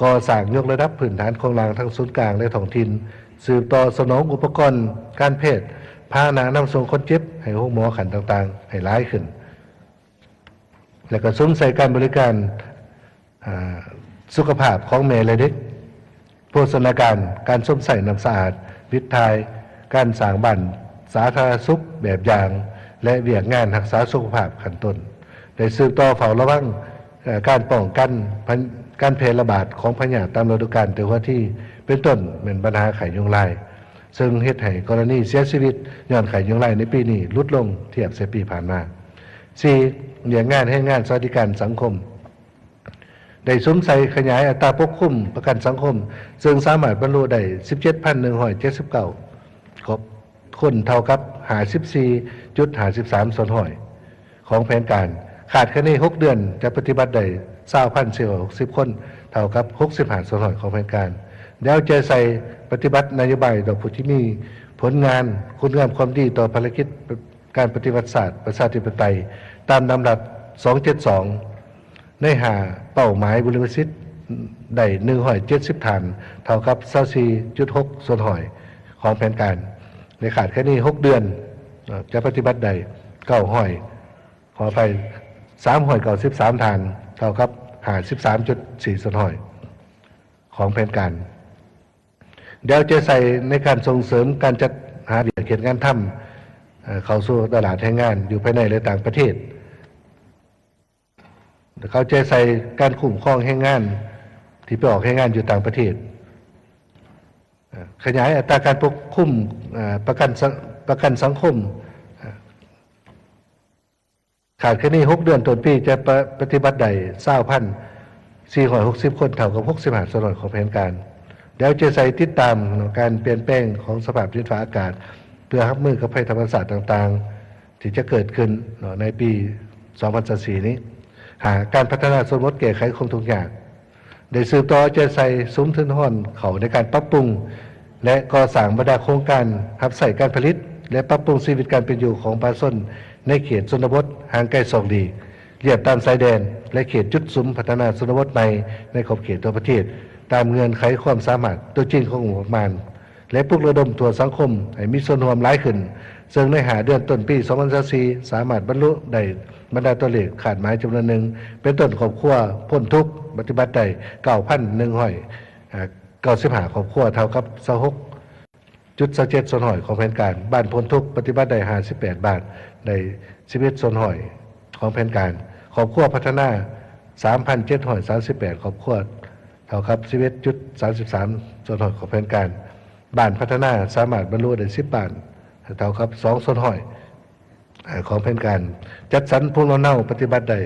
ກໍ່ສ້າງຍົກລະດັບພື້ນຖານໂຄງລ່າງທັງສູນກາງ ແລະ ທ້ອງຖິ່ນ, ສືບຕໍ່ສະໜອງອຸປະກອນການແພດ ພາຫະນະນຳສົ່ງຄົນເຈັບໃຫ້ໂຮງໝໍຂັ້ນຕ່າງໆໃຫ້ຫຼາຍຂຶ້ນ ແລະ ກະສຸມໃສ່ການບໍລິການ ອາ ສຸຂະພາບຂອງແມ່ ແລະ ເດັກ, ໂພຊະນາການ, ການຊົມໃຊ້ນ້ຳສະອາດ, ວິດຖ່າຍ, ການສ້າງບ້ານສາທາລະນະສຸກແບບຢ່າງ ແລະ ວຽກງານຮັກສາສຸຂະພາບຂັ້ນຕົ້ນ. ໄດ້ສືບຕໍ່ເຝົ້າລະວັງ ເອີ ການປ້ອງກັນ ການແຜ່ລະບາດຂອງພະຍາດຕາມລະດູການແຕ່ຫົວທີ ເປັນຕົ້ນແມ່ນບັນຫາໄຂ້ຍຸງລາຍ ເຊິ່ງເຮັດໃຫ້ກໍລະນີເສຍຊີວິດຍ້ອນໄຂ້ຍຸງລາຍໃນປີນີ້ຫຼຸດລົງທຽບໃສ່ປີຜ່ານມາ. ສີ່, ວຽກງານແຮງງານສະຫວັດດີການສັງຄົມ ໄດ້ສຸມໃສ່ຂະຫຍາຍອັດຕາປົກຄຸມປະກັນສັງຄົມ ເຊິ່ງສາມາດບັນລຸໄດ້ສິບເຈັດພັນໜຶ່ງຮ້ອຍເຈັດສິບເກົ້າຄົນ ເທົ່າກັບຫ້າສິບສີ່ຈຸດຫ້າສິບສາມສ່ວນຮ້ອຍຂອງແຜນການ. ຄາດຄະເນຫົກເດືອນຈະປະຕິບັດໄດ້ຊາວພັນສີ່ຮ້ອຍຫົກສິບຄົນ ເທົ່າກັບຫົກສິບຫ້າສ່ວນຮ້ອຍຂອງແຜນການ. ແລ້ວໃຈໃສ່ປະຕິບັດນະໂຍບາຍດອກຜູ້ທີ່ມີຜົນງານຄຸນງາມຄວາມດີຕໍ່ພາລະກິດ ການປະຕິວັດຊາດປະຊາທິປະໄຕຕາມດຳລັດສອງເຈັດສອງ ໃນຫ້າເປົ້າໝາຍບຸລິມະສິດໄດ້ໜຶ່ງຮ້ອຍເຈັດສິບຖານ ເທົ່າກັບຊາວສີ່ຈຸດຫົກສ່ວນຮ້ອຍຂອງແຜນການ. ໃນຄາດຄະເນຫົກເດືອນ ຈະປະຕິບັດໄດ້ເກົ້າຮ້ອຍ ຂໍອະໄພ ສາມຮ້ອຍເກົ້າສິບສາມຖານ ເທົ່າກັບຫ້າສິບສາມຈຸດສີ່ສ່ວນຮ້ອຍຂອງແຜນການ. ແລ້ວຈະໃສ່ໃນການສົ່ງເສີມການຈັດຫາວຽກເຮັດງານທຳ ເອີ ເຂົ້າສູ່ຕະຫຼາດແຮງງານຢູ່ພາຍໃນ ແລະ ຕ່າງປະເທດ. ເຂົ້າໃຈໃສ່ການຄຸ້ມຄອງແຮງງານທີ່ໄປອອກແຮງງານຢູ່ຕ່າງປະເທດ. ເອີ ຂະຫຍາຍອັດຕາການປົກຄຸມ ເອີ ປະກັນສັງ ປະກັນສັງຄົມ. ຄາດຄະເນຫົກເດືອນຕົ້ນປີຈະປະ ປະຕິບັດໄດ້ຊາວພັນສີ່ຮ້ອຍຫົກສິບຄົນ ເທົ່າກັບຫົກສິບຫ້າສ່ວນຮ້ອຍຂອງແຜນການ. ແລ້ວຈະໃສ່ຕິດຕາມການປ່ຽນແປງຂອງສະພາບດິນຟ້າອາກາດ ເພື່ອຮັບມືກັບໄພທຳມະຊາດຕ່າງໆ ທີ່ຈະເກີດຂຶ້ນໃນປີສອງພັນຊາວສີ່ນີ້. ຫ້າ, ການພັດທະນາຊົນນະບົດແກ້ໄຂຄວາມທຸກຍາກ. ໄດ້ສືບຕໍ່ເອົາໃຈໃສ່ສຸມທຶນຮອນເຂົ້າໃນການປັບປຸງ ແລະ ກໍ່ສ້າງບັນດາໂຄງການຮັບໃຊ້ການຜະລິດ ແລະ ປັບປຸງຊີວິດການເປັນຢູ່ຂອງປະຊາຊົນ ໃນເຂດຊົນນະບົດຫ່າງໄກສອກຫຼີກ, ລຽບຕາມຊາຍແດນ ແລະ ເຂດຈຸດສຸມພັດທະນາຊົນນະບົດໃໝ່ໃນຂອບເຂດທົ່ວປະເທດ, ຕາມເງື່ອນໄຂຄວາມສາມາດຕົວຈິງຂອງງົບປະມານ ແລະ ປຸກລະດົມທົ່ວສັງຄົມໃຫ້ມີສ່ວນຮ່ວມຫຼາຍຂຶ້ນ, ເຊິ່ງໃນຫ້າເດືອນຕົ້ນປີສອງພັນຊາວສີ່ ສາມາດບັນລຸໄດ້ບັນດາຕົວເລກຄາດໝາຍຈຳນວນໜຶ່ງ, ເປັນຕົ້ນຄອບຄົວພົ້ນທຸກປະຕິບັດໄດ້ເກົ້າພັນໜຶ່ງຮ້ອຍເກົ້າສິບຫ້າຄອບຄົວ ເທົ່າກັບຊາວຫົກຈຸດຊາວເຈັດສ່ວນຮ້ອຍຂອງແຜນການ, ບ້ານພົ້ນທຸກປະຕິບັດໄດ້ຫ້າສິບແປດບ້ານ ໄດ້ສິບເອັດສ່ວນຮ້ອຍຂອງແຜນການ, ຄອບຄົວພັດທະນາສາມພັນເຈັດຮ້ອຍສາມສິບແປດຄອບຄົວ ເທົ່າກັບສິບເອັດຈຸດສາມສິບສາມສ່ວນຮ້ອຍຂອງແຜນການ, ບ້ານພັດທະນາສາມາດບັນລຸໄດ້ສິບບ້ານ ເທົ່າກັບສອງສ່ວນຮ້ອຍ ເອີ່ ຂອງແຜນການ, ຈັດສັນພູນລຳເນົາປະຕິບັດໄດ້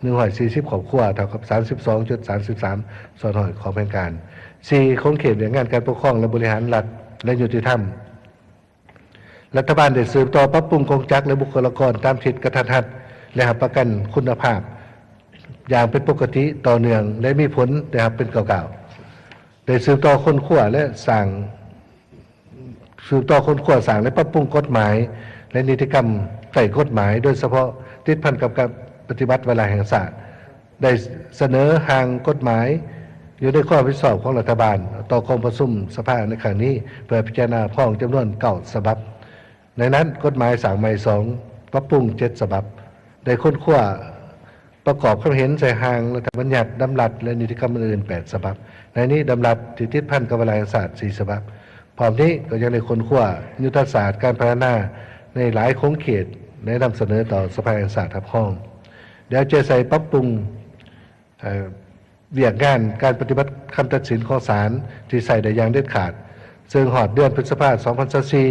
ໜຶ່ງຮ້ອຍສີ່ສິບຄອບຄົວ ເທົ່າກັບສາມສິບສອງຈຸດສາມສິບສາມສ່ວນຮ້ອຍຂອງແຜນການ. ສີ່, ຂົງເຂດວຽກງານການປົກຄອງ ແລະ ບໍລິຫານລັດ ແລະ ຍຸຕິທຳ. ລັດຖະບານໄດ້ສືບຕໍ່ປັບປຸງກົງຈັກ ແລະ ບຸກຄົນລາກອນຕາມທິດກະທັດຮັດ ແລະ ຮັບປະກັນຄຸນນະພາບຢ່າງເປັນປົກກະຕິຕໍ່ເນື່ອງ ແລະ ມີຜົນໄດ້ຮັບເປັນກ້າວໆ. ໄດ້ສືບຕໍ່ຄົ້ນຄວ້າ ແລະ ສ້າງ ສືບຕໍ່ຄົ້ນຄວ້າ, ສ້າງ ແລະ ປັບປຸງກົດໝາຍ ແລະ ນິຕິກຳໃຕ້ກົດໝາຍ, ໂດຍສະເພາະຕິດພັນກັບການປະຕິບັດວາລະແຫ່ງຊາດ, ໄດ້ສະເໜີຮ່າງກົດໝາຍຢູ່ໃນຄວາມຮັບຜິດຊອບຂອງລັດຖະບານຕໍ່ກອງປະຊຸມສະພາໃນຄັ້ງນີ້ ເພື່ອພິຈາລະນາຮັບຮອງຈຳນວນເກົ້າສະບັບ. ໃນນັ້ນ, ກົດໝາຍສ້າງໃໝ່ສອງ, ປັບປຸງເຈັດສະບັບ, ໄດ້ຄົ້ນຄວ້າ ປະກອບຄຳເຫັນໃສ່ຮ່າງລັດຖະບັນຍັດ, ດຳລັດ ແລະ ນິຕິກຳອື່ນໆແປດສະບັບ, ໃນນີ້ດຳລັດທີ່ຕິດພັນກັບວາລະແຫ່ງຊາດສີ່ສະບັບ. ພ້ອມນີ້ກໍຍັງໄດ້ຄົ້ນຄວ້າຍຸດທະສາດການພັດທະນາໃນຫຼາຍຂົງເຂດ ແລະ ນຳສະເໜີຕໍ່ສະພາແຫ່ງຊາດຮັບຮອງ. ໄດ້ເອົາໃຈໃສ່ປັບປຸງ ເອີ່ ວຽກງານການປະຕິບັດຄຳຕັດສິນຂອງສານທີ່ໃຊ້ໄດ້ຢ່າງເດັດຂາດ, ເຊິ່ງຮອດເດືອນພຶດສະພາ ສອງພັນຊາວສີ່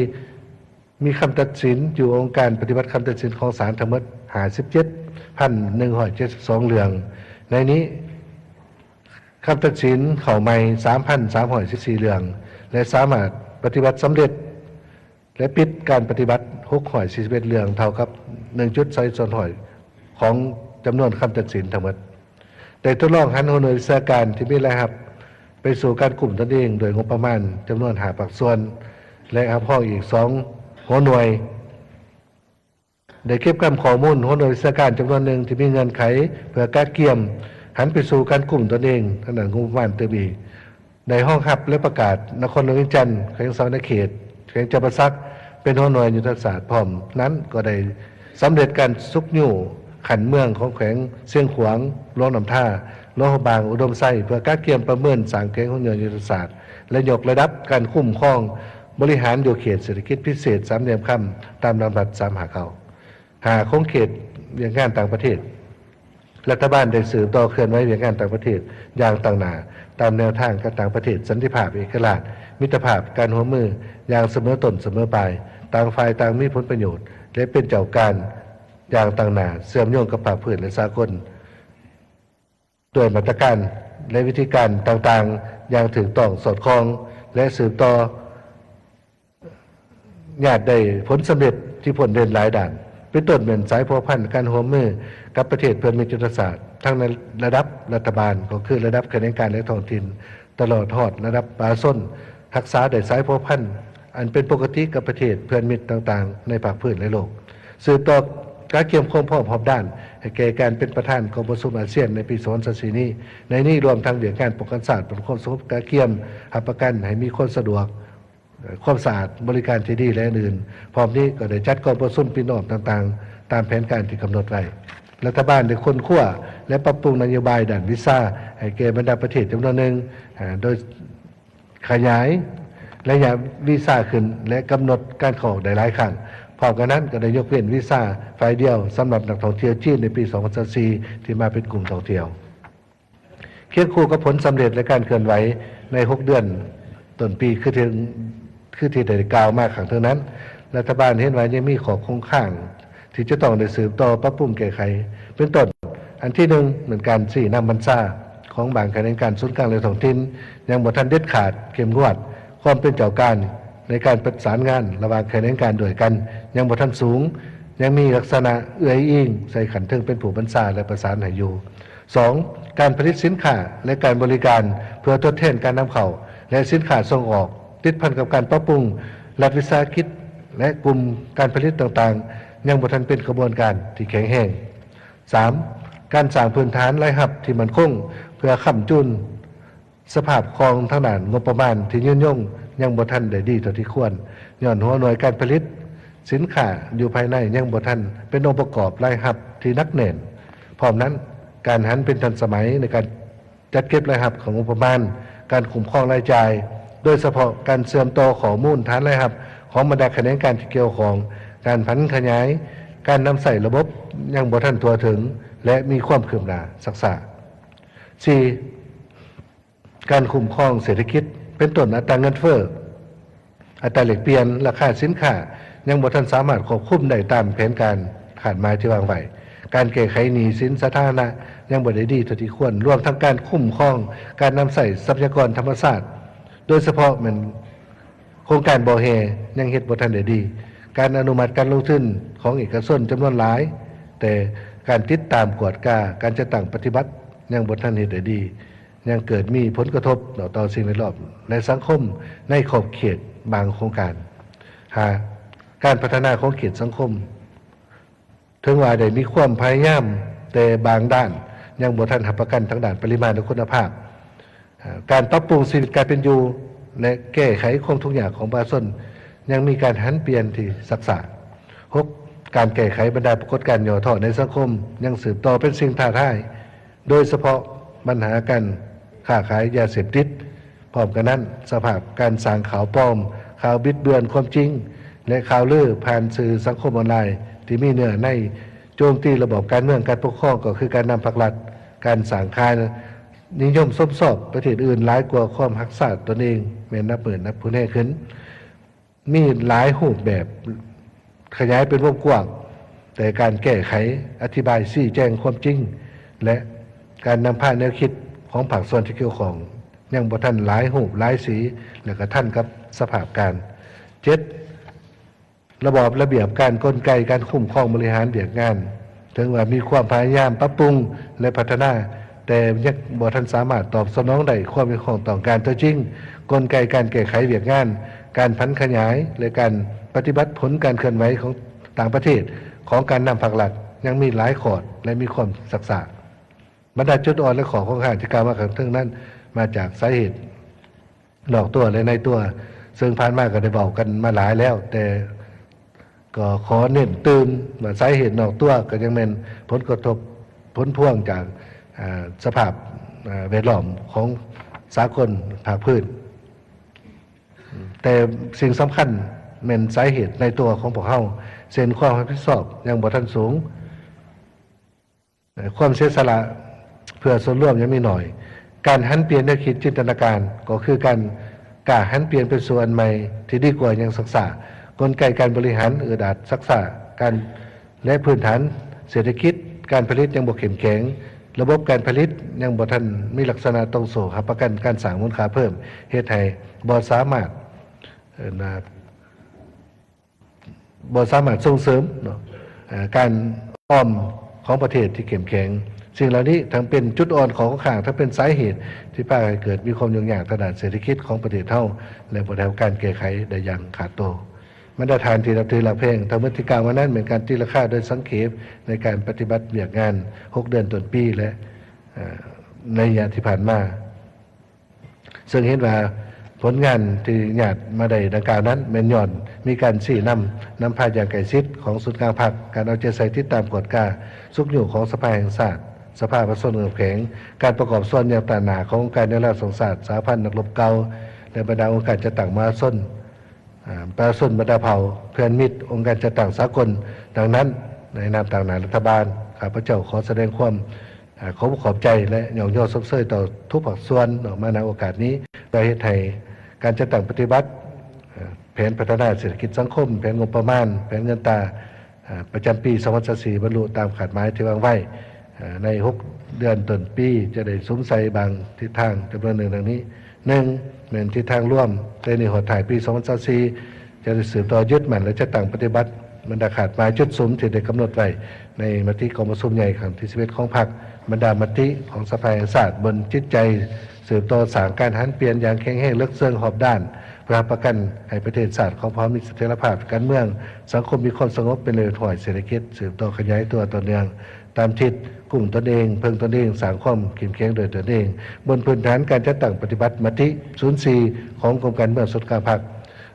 ມີຄຳຕັດສິນຢູ່ອົງການປະຕິບັດຄຳຕັດສິນຂອງສານທັງໝົດ ຫ້າສິບເຈັດພັນໜຶ່ງຮ້ອຍເຈັດສິບສອງເລື່ອງ. ໃນນີ້, ຄຳຕັດສິນເຂົ້າໃໝ່ ສາມພັນສາມຮ້ອຍສິບສີ່ເລື່ອງ ແລະ ສາມາດປະຕິບັດສຳເລັດ ແລະ ປິດການປະຕິບັດ ຫົກຮ້ອຍສີ່ສິບເອັດເລື່ອງ, ເທົ່າກັບ ໜຶ່ງຈຸດສອງສອງສ່ວນຮ້ອຍຂອງຈຳນວນຄຳຕັດສິນທັງໝົດ. ໄດ້ທົດລອງຫັນຫົວໜ່ວຍວິຊາການທີ່ມີລາຍຮັບໄປສູ່ການກຸ້ມຕົນເອງດ້ວຍງົບປະມານຈຳນວນຫ້າພາກສ່ວນ ແລະ ຮັບຮອງອີກສອງຫົວໜ່ວຍ. ໄດ້ເກັບກຳຂໍ້ມູນຫົວໜ່ວຍວິຊາການຈຳນວນໜຶ່ງທີ່ມີເງື່ອນໄຂເພື່ອກະກຽມຫັນໄປສູ່ການກຸ້ມຕົນເອງທາງດ້ານງົບປະມານຕື່ມອີກ. ໄດ້ຮອງຮັບ ແລະ ປະກາດນະຄອນຫຼວງວຽງຈັນ, ແຂວງສະຫວັນນະເຂດ, ແຂວງຈຳປາສັກ ເປັນຫົວໜ່ວຍຍຸດທະສາດ. ພ້ອມນັ້ນກໍໄດ້ສຳເລັດການຊຸກຍູ້ຂັ້ນເມືອງຂອງແຂວງຊຽງຂວາງ, ຫຼວງນ້ຳທາ, ຫຼວງພະບາງ, ອຸດົມໄຊ ເພື່ອກະກຽມປະເມີນສ້າງແຂວງຫົວໜ່ວຍຍຸດທະສາດ ແລະ ຍົກລະດັບການຄຸ້ມຄອງບໍລິຫານຢູ່ເຂດເສດຖະກິດພິເສດສາມຫຼ່ຽມຄຳ ຕາມດຳລັດສາມຫ້າເກົ້າ. ຫ້າ, ຂົງເຂດວຽກງານຕ່າງປະເທດ. ລັດຖະບານໄດ້ສືບຕໍ່ເຄື່ອນໄຫວວຽກງານຕ່າງປະເທດຢ່າງຕັ້ງໜ້າ ຕາມແນວທາງການຕ່າງປະເທດ, ສັນຕິພາບ, ເອກະລາດ, ມິດຕະພາບ, ການຮ່ວມມືຢ່າງສະເໝີຕົ້ນສະເໝີປາຍ, ຕ່າງຝ່າຍຕ່າງມີຜົນປະໂຫຍດ ແລະ ເປັນເຈົ້າການຢ່າງຕັ້ງໜ້າ, ເຊື່ອມໂຍງກັບພາກພື້ນ ແລະ ສາກົນ ດ້ວຍມາດຕະການ ແລະ ວິທີການຕ່າງໆຢ່າງຖືກຕ້ອງສອດຄ່ອງ ແລະ ສືບຕໍ່ ຍາດໄດ້ຜົນສຳເລັດທີ່ພົ້ນເດັ່ນຫຼາຍດ້ານ, ເປັນຕົ້ນແມ່ນສາຍພົວພັນການຮ່ວມມືກັບປະເທດເພື່ອນມິດຍຸດທະສາດ ທັງໃນລະດັບລັດຖະບານ ກໍຄືລະດັບຂະແໜງການ ແລະ ທ້ອງຖິ່ນ ຕະຫຼອດຮອດລະດັບປະຊາຊົນ, ຮັກສາໄດ້ສາຍພົວພັນອັນເປັນປົກກະຕິກັບປະເທດເພື່ອນມິດຕ່າງໆໃນພາກພື້ນ ແລະ ໂລກ. ສືບຕໍ່ກະກຽມຄວາມພ້ອມຮອບດ້ານໃຫ້ແກ່ການເປັນປະທານກອງປະຊຸມອາຊຽນໃນປີສອງພັນຊາວສີ່ນີ້, ໃນນີ້ລວມທັງວຽກງານປ້ອງກັນຊາດ, ປ້ອງກັນຄວາມສະຫງົບ, ກະກຽມຮັບປະກັນໃຫ້ມີຄວາມສະດວກ, ຄວາມສະອາດ, ບໍລິການທີ່ດີ ແລະ ອື່ນໆ. ພ້ອມນີ້ກໍໄດ້ຈັດກອງປະຊຸມປິນອອບຕ່າງໆ ຕາມແຜນການທີ່ກຳນົດໄວ້. ລັດຖະບານໄດ້ຄົ້ນຄວ້າ ແລະ ປັບປຸງນະໂຍບາຍດ້ານວີຊາໃຫ້ແກ່ບັນດາປະເທດຈຳນວນໜຶ່ງ, ໂດຍ ຂະຫຍາຍໄລຍະວີຊາຂຶ້ນ ແລະ ກຳນົດການເຂົ້າອອກໄດ້ຫຼາຍຄັ້ງ. ພ້ອມກັນນັ້ນ, ກໍໄດ້ຍົກເວັ້ນວີຊາຝ່າຍດຽວສຳລັບນັກທ່ອງທ່ຽວຈີນໃນປີສອງພັນຊາວສີ່ ທີ່ມາເປັນກຸ່ມທ່ອງທ່ຽວ. ຄຽງຄູ່ກັບຜົນສຳເລັດ ແລະ ການເຄື່ອນໄຫວໃນຫົກເດືອນຕົ້ນປີ ຄືທີ່ ຄືທີ່ໄດ້ກ່າວມາຂ້າງເທິງນັ້ນ, ລັດຖະບານເຫັນວ່າຍັງມີຂໍ້ຄົງຄ້າງ ທີ່ຈະຕ້ອງໄດ້ສືບຕໍ່ປັບປຸງແກ້ໄຂ ເປັນຕົ້ນ, ອັນທີໜຶ່ງ ແມ່ນການຊີ້ນຳບັນຊາຂອງບາງຂະແໜງການສູນກາງ ແລະ ທ້ອງຖິ່ນ ຍັງບໍ່ທັນເດັດຂາດເຂັ້ມງວດຄວາມເປັນເຈົ້າການໃນການປະສານງານລະຫວ່າງຂະແໜງການດ້ວຍກັນ ຍັງບໍ່ທັນສູງ, ຍັງມີລັກສະນະເອື້ອຍອີງໃສ່ຂັ້ນເທິງເປັນຜູ້ບັນຊາ ແລະ ປະສານໃຫ້ຢູ່. ສອງ, ການຜະລິດສິນຄ້າ ແລະ ການບໍລິການເພື່ອທົດແທນການນຳເຂົ້າ ແລະ ສິນຄ້າສົ່ງອອກ ຕິດພັນກັບການປັບປຸງລັດວິສາຫະກິດ ແລະ ກຸ່ມການຜະລິດຕ່າງໆ ຍັງບໍ່ທັນເປັນຂະບວນການທີ່ແຂງແຮງ. ສາມ, ການສ້າງພື້ນຖານລາຍຮັບທີ່ໝັ້ນຄົງ ເພື່ອຄ້ຳຈູນສະພາບຄ່ອງທາງດ້ານງົບປະມານທີ່ຍືນຍົງ ຍັງບໍ່ທັນໄດ້ດີເທົ່າທີ່ຄວນ ຍ້ອນຫົວໜ່ວຍການຜະລິດສິນຄ້າຢູ່ພາຍໃນຍັງບໍ່ທັນເປັນອົງປະກອບລາຍຮັບທີ່ໜັກແໜ້ນ. ພ້ອມນັ້ນ, ການຫັນເປັນທັນສະໄໝໃນການ ຈັດເກັບລາຍຮັບຂອງງົບປະມານ, ການຄຸ້ມຄອງລາຍຈ່າຍ, ໂດຍສະເພາະການເຊື່ອມຕໍ່ຂໍ້ມູນຖານລາຍຮັບຂອງບັນດາຂະແໜງການທີ່ກ່ຽວຂ້ອງ, ການຜັນຂະຫຍາຍການນຳໃຊ້ລະບົບຍັງບໍ່ທັນທົ່ວເຖິງ ແລະ ມີຄວາມຄືບໜ້າຊັກຊ້າ. ສີ່, ການຄຸ້ມຄອງເສດຖະກິດ ເປັນຕົ້ນອັດຕາເງິນເຟີ້, ອັດຕາແລກປ່ຽນ, ລາຄາສິນຄ້າຍັງບໍ່ທັນສາມາດຄວບຄຸມໄດ້ຕາມແຜນການຄາດໝາຍທີ່ວາງໄວ້. ການແກ້ໄຂໜີ້ສິນສາທາລະນະຍັງບໍ່ໄດ້ດີເທົ່າທີ່ຄວນ, ລວມທັງການຄຸ້ມຄອງການນຳໃຊ້ຊັບພະຍາກອນທຳມະຊາດ, ໂດຍສະເພາະແມ່ນໂຄງການບໍ່ແຮ່ຍັງເຮັດບໍ່ທັນໄດ້ດີ. ການອະນຸມັດການລົງທຶນຂອງເອກະຊົນຈຳນວນຫຼາຍ, ແຕ່ການຕິດຕາມກວດກາການຈັດຕັ້ງປະຕິບັດຍັງບໍ່ທັນເຮັດໄດ້ດີ. ຍັງເກີດມີຜົນກະທົບຕໍ່ສິ່ງແວດລ້ອມ ແລະ ສັງຄົມໃນຂອບເຂດບາງໂຄງການ. ຫ້າ, ການພັດທະນາຂອງເຂດສັງຄົມ ເຖິງວ່າໄດ້ມີຄວາມພະຍາຍາມ, ແຕ່ບາງດ້ານຍັງບໍ່ທັນຮັບປະກັນທາງດ້ານປະລິມານ ແລະ ຄຸນນະພາບ. ການປັບປຸງຊີວິດການເປັນຢູ່ ແລະ ແກ້ໄຂຄວາມທຸກຍາກຂອງປະຊາຊົນ ຍັງມີການຫັນປ່ຽນທີ່ຊັກຊ້າ. ຫົກ, ການແກ້ໄຂບັນດາປາກົດການຫຍໍ້ທໍ້ໃນສັງຄົມ ຍັງສືບຕໍ່ເປັນສິ່ງທ້າທາຍ. ໂດຍສະເພາະບັນຫາການຄ້າຂາຍຢາເສບຕິດ. ພ້ອມກັນນັ້ນ, ສະພາບການສ້າງຂ່າວປອມ, ຂ່າວບິດເບືອນຄວາມຈິງ ແລະ ຂ່າວລືຜ່ານສື່ສັງຄົມອອນລາຍທີ່ມີເນື້ອໃນໂຈມຕີລະບອບການເມືອງການປົກຄອງ ກໍຄືການນຳພັກລັດ, ການສ້າງຄ່ານິຍົມຊົມຊອບປະເທດອື່ນຫຼາຍກວ່າຄວາມຮັກຊາດຕົນເອງ ແມ່ນນັບມື້ນັບຮຸນແຮງຂຶ້ນ. ມີຫຼາຍຮູບແບບຂະຫຍາຍເປັນວົງກວ້າງ, ແຕ່ການແກ້ໄຂ, ອະທິບາຍ, ຊີ້ແຈງຄວາມຈິງ ແລະ ການນຳພາແນວຄິດຂອງພາກສ່ວນທີ່ກ່ຽວຂ້ອງ ຍັງບໍ່ທັນຫຼາຍຮູບຫຼາຍສີ ແລະ ກະທັນກັບສະພາບການ. ເຈັດ, ລະບອບລະບຽບການ, ກົນໄກການຄຸ້ມຄອງບໍລິຫານວຽກງານ. ເຖິງວ່າມີຄວາມພະຍາຍາມປັບປຸງ ແລະ ພັດທະນາ, ແຕ່ຍັງບໍ່ທັນສາມາດຕອບສະໜອງໄດ້ຄວາມຮຽກຮ້ອງຕ້ອງການຕົວຈິງ. ກົນໄກການແກ້ໄຂວຽກງານ, ການຜັນຂະຫຍາຍ ແລະ ການປະຕິບັດຜົນການເຄື່ອນໄຫວຂອງຕ່າງປະເທດຂອງການນຳພັກລັດ ຍັງມີຫຼາຍຂອດ ແລະ ມີຄວາມຊັກຊ້າ. ບັນດາຈຸດອ່ອນ ແລະ ຂໍ້ຄົງຄ້າງທີ່ກ່າວມາຂ້າງເທິງນັ້ນ ມາຈາກສາເຫດ ນອກຕົວ ແລະ ໃນຕົວ, ເຊິ່ງຜ່ານມາກໍໄດ້ເວົ້າກັນມາຫຼາຍແລ້ວ, ແຕ່ກໍຂໍເນັ້ນຕື່ມວ່າສາເຫດນອກຕົວກໍຍັງແມ່ນຜົນກະທົບ, ຜົນພວງຈາກ, ອາ, ສະພາບ, ອາ, ແວດລ້ອມຂອງສາກົນພາກພື້ນ. ແຕ່ສິ່ງສຳຄັນແມ່ນສາເຫດໃນຕົວຂອງພວກເຮົາ, ເຊັ່ນ ຄວາມຮັບຜິດຊອບຍັງບໍ່ທັນສູງ. ຄວາມເສຍສະຫຼະເພື່ອສ່ວນລວມຍັງມີໜ້ອຍ. ການຫັນປ່ຽນແນວຄິດຈິນຕະນາການ ກໍຄືການກ້າຫັນປ່ຽນໄປສູ່ອັນໃໝ່ທີ່ດີກວ່າຍັງຊັກຊ້າ. ກົນໄກການບໍລິຫານອຶດອັດຊັກຊ້າ, ການ ແລະ ພື້ນຖານເສດຖະກິດການຜະລິດຍັງບໍ່ເຂັ້ມແຂງ. ລະບົບການຜະລິດຍັງບໍ່ທັນມີລັກສະນະຕ່ອງໂສ້ຮັບປະກັນການສ້າງມູນຄ່າເພີ່ມ, ເຮັດໃຫ້ບໍ່ສາມາດ, ເອີ້ນວ່າ ບໍ່ສາມາດສົ່ງເສີມເນາະ ເອີ ການອອມຂອງປະເທດທີ່ເຂັ້ມແຂງ. ສິ່ງເຫຼົ່ານີ້ທັງເປັນຈຸດອ່ອນ, ຂໍ້ຄົງຄ້າງ, ທັງເປັນສາເຫດທີ່ພາໃຫ້ເກີດມີຄວາມຫຍຸ້ງຍາກທາງດ້ານເສດຖະກິດຂອງປະເທດເຮົາ ແລະ ບໍ່ໄດ້ຮັບການແກ້ໄຂໄດ້ຢ່າງຂາດໂຕ. ບັນດາທ່ານທີ່ນັບຖືຮັກແພງ, ທັງໝົດທີ່ກ່າວມານັ້ນແມ່ນການຕີລາຄາໂດຍສັງເຂບໃນການປະຕິບັດວຽກງານຫົກເດືອນຕົ້ນປີ ແລະ ເອີ ໃນໄລຍະທີ່ຜ່ານມາ. ເຊິ່ງເຫັນວ່າຜົນງານທີ່ຍາດມາໄດ້ດັ່ງກ່າວນັ້ນ ແມ່ນຍ້ອນມີການຊີ້ນຳ, ນຳພາຢ່າງໃກ້ຊິດຂອງສູນກາງພັກ, ການເອົາໃຈໃສ່ຕິດຕາມກວດກາຊຸກຍູ້ຂອງສະພາແຫ່ງຊາດ, ສະພາປະຊາຊົນເຂົ້ມແຂງ, ການປະກອບສ່ວນຢ່າງຕາງໜ້າຂອງອົງການແນວລາວສ້າງຊາດ, ສະຫະພັນນັກລົບເກົ່າ ແລະ ບັນດາອົງການຈັດຕັ້ງມະຫາຊົນ, ອາ, ປະຊາຊົນບັນດາເຜົ່າ, ເພື່ອນມິດ, ອົງການຈັດຕັ້ງສາກົນ. ດັ່ງນັ້ນ, ໃນນາມຕາງໜ້າລັດຖະບານ, ຂ້າພະເຈົ້າຂໍສະແດງຄວາມ ອາ, ຂໍຂອບໃຈ ແລະ ຍ້ອງຍໍຊົມເຊີຍຕໍ່ທຸກພາກສ່ວນເນາະ ມາ ນຳໂອກາດນີ້ ເພື່ອເຮັດໃຫ້ການຈັດຕັ້ງປະຕິບັດ, ອາ, ແຜນພັດທະນາເສດຖະກິດສັງຄົມ, ແຜນງົບປະມານ, ແຜນເງິນຕາ, ອາ, ປະຈຳປີສອງພັນຊາວສີ່ ບັນລຸຕາມຄາດໝາຍທີ່ວາງໄວ້. ອາ, ໃນຫົກເດືອນຕົ້ນປີ ຈະໄດ້ສຸມໃສ່ບາງທິດທາງຈຳນວນໜຶ່ງດັ່ງນີ້. ໜຶ່ງ, ແມ່ນທິດທາງລວມ, ແຕ່ນີ້ຮອດທ້າຍປີສອງພັນຊາວສີ່ ຈະໄດ້ສືບຕໍ່ຍຶດໝັ້ນ ແລະ ຈັດຕັ້ງປະຕິບັດບັນດາຄາດໝາຍຈຸດສຸມທີ່ໄດ້ກຳນົດໄວ້ໃນມະຕິກອງປະຊຸມໃຫຍ່ຄັ້ງທີສິບເອັດຂອງພັກ, ບັນດາມະຕິຂອງສະພາແຫ່ງຊາດ, ບົນຈິດໃຈ ສືບຕໍ່ສ້າງການຫັນປ່ຽນຢ່າງແຂງແຮງເລິກເຊິ່ງຮອບດ້ານ ເພື່ອຮັບປະກັນໃຫ້ປະເທດຊາດຂອງພວກເຮົາມີສະຖຽນລະພາບທາງການເມືອງ, ສັງຄົມມີຄວາມສະຫງົບ, ເປັນລະບຽບຮ້ອຍ, ເສດຖະກິດສືບຕໍ່ຂະຫຍາຍຕົວຕໍ່ເນື່ອງຕາມທິດ, ກຸ້ມຕົນເອງ, ເພິ່ງຕົນເອງ, ສ້າງຄວາມເຂັ້ມແຂງດ້ວຍຕົນເອງ, ບົນພື້ນຖານການຈັດຕັ້ງປະຕິບັດມະຕິສູນສີ່ຂອງກົມການເມືອງສູນກາງພັກ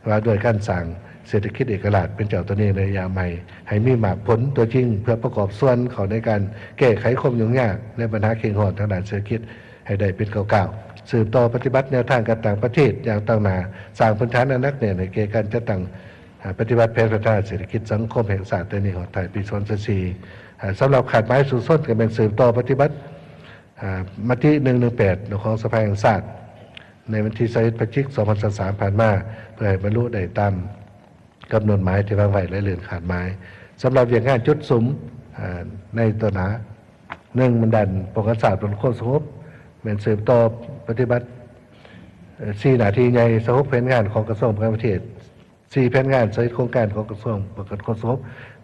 ວ່າດ້ວຍການສ້າງເສດຖະກິດເອກະລາດເປັນເຈົ້າຕົນເອງໃນໄລຍະໃໝ່ ໃຫ້ມີໝາກຜົນຕົວຈິງ ເພື່ອປະກອບສ່ວນເຂົ້າໃນການແກ້ໄຂຄວາມຫຍຸ້ງຍາກ ແລະ ບັນຫາເຄັ່ງຮ້ອນທາງດ້ານເສດຖະກິດໃຫ້ໄດ້ເປັນກ້າວໆ, ສືບຕໍ່ປະຕິບັດແນວທາງການຕ່າງປະເທດຢ່າງຕັ້ງໜ້າ, ສ້າງພື້ນຖານອັນໜັກແໜ້ນໃຫ້ແກ່ການຈັດຕັ້ງ ອາ ປະຕິບັດແຜນພັດທະນາເສດຖະກິດສັງຄົມແຫ່ງຊາດແຕ່ນີ້ຮອດທ້າຍປີສອງພັນຊາວສີ່. ອາ ສຳລັບຄາດໝາຍສູ້ຊົນກໍແມ່ນສືບຕໍ່ປະຕິບັດ ອາ ມະຕິໜຶ່ງໜຶ່ງແປດຂອງສະພາແຫ່ງຊາດ ໃນວັນທີຊາວເອັດ ພະຈິກ ສອງພັນຊາວສາມ ຜ່ານມາ ເພື່ອໃຫ້ບັນລຸໄດ້ຕາມກຳນົດໝາຍທີ່ວາງໄວ້ ແລະ ເລື່ອນຄາດໝາຍ. ສຳລັບວຽກງານຈຸດສຸມ ອາ ໃນຕໍ່ໜ້າ, ໜຶ່ງ ແມ່ນດ້ານປ້ອງກັນຊາດ ປ້ອງກັນຄວາມສະຫງົບ ແມ່ນສືບຕໍ່ປະຕິບັດ ເອີ່ ສີ່ໜ້າທີ່ໃຫຍ່ ຊາວຫົກແຜນງານຂອງກະຊວງປ້ອງກັນປະເທດ, ສີ່ແຜນງານຊາວເອັດໂຄງການຂອງກະຊວງປ້ອງກັນຄວາມສະຫງົບ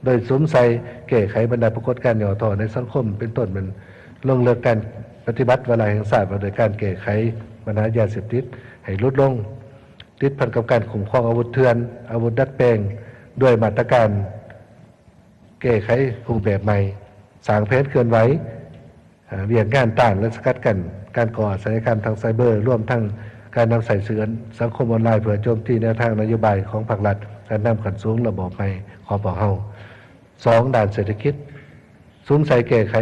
ໂດຍສຸມໃສ່ແກ້ໄຂບັນດາປາກົດການຫຍໍ້ທໍ້ໃນສັງຄົມ ເປັນຕົ້ນແມ່ນລົງເລິກການປະຕິບັດວາລະແຫ່ງຊາດວ່າດ້ວຍການແກ້ໄຂບັນຫາຢາເສບຕິດໃຫ້ຫຼຸດລົງ, ຕິດພັນກັບການຄຸ້ມຄອງອາວຸດເຖື່ອນ, ອາວຸດດັດແປງ ດ້ວຍມາດຕະການແກ້ໄຂຮູບແບບໃໝ່, ສ້າງແຜນເຄື່ອນໄຫວ ອາ ວຽກງານຕ້ານ ແລະ ສະກັດກັ້ນການກໍ່ອາຊະຍາກຳທາງໄຊເບີ, ລວມທັງການນຳໃຊ້ສື່ສັງຄົມອອນລາຍ ເພື່ອໂຈມຕີແນວທາງນະໂຍບາຍຂອງພັກລັດ, ການນຳຂັ້ນສູງລະບອບໃໝ່ຂອງພວກເຮົາ. ສອງ ດ້ານເສດຖະກິດ, ສຸມໃສ່ແກ້ໄຂ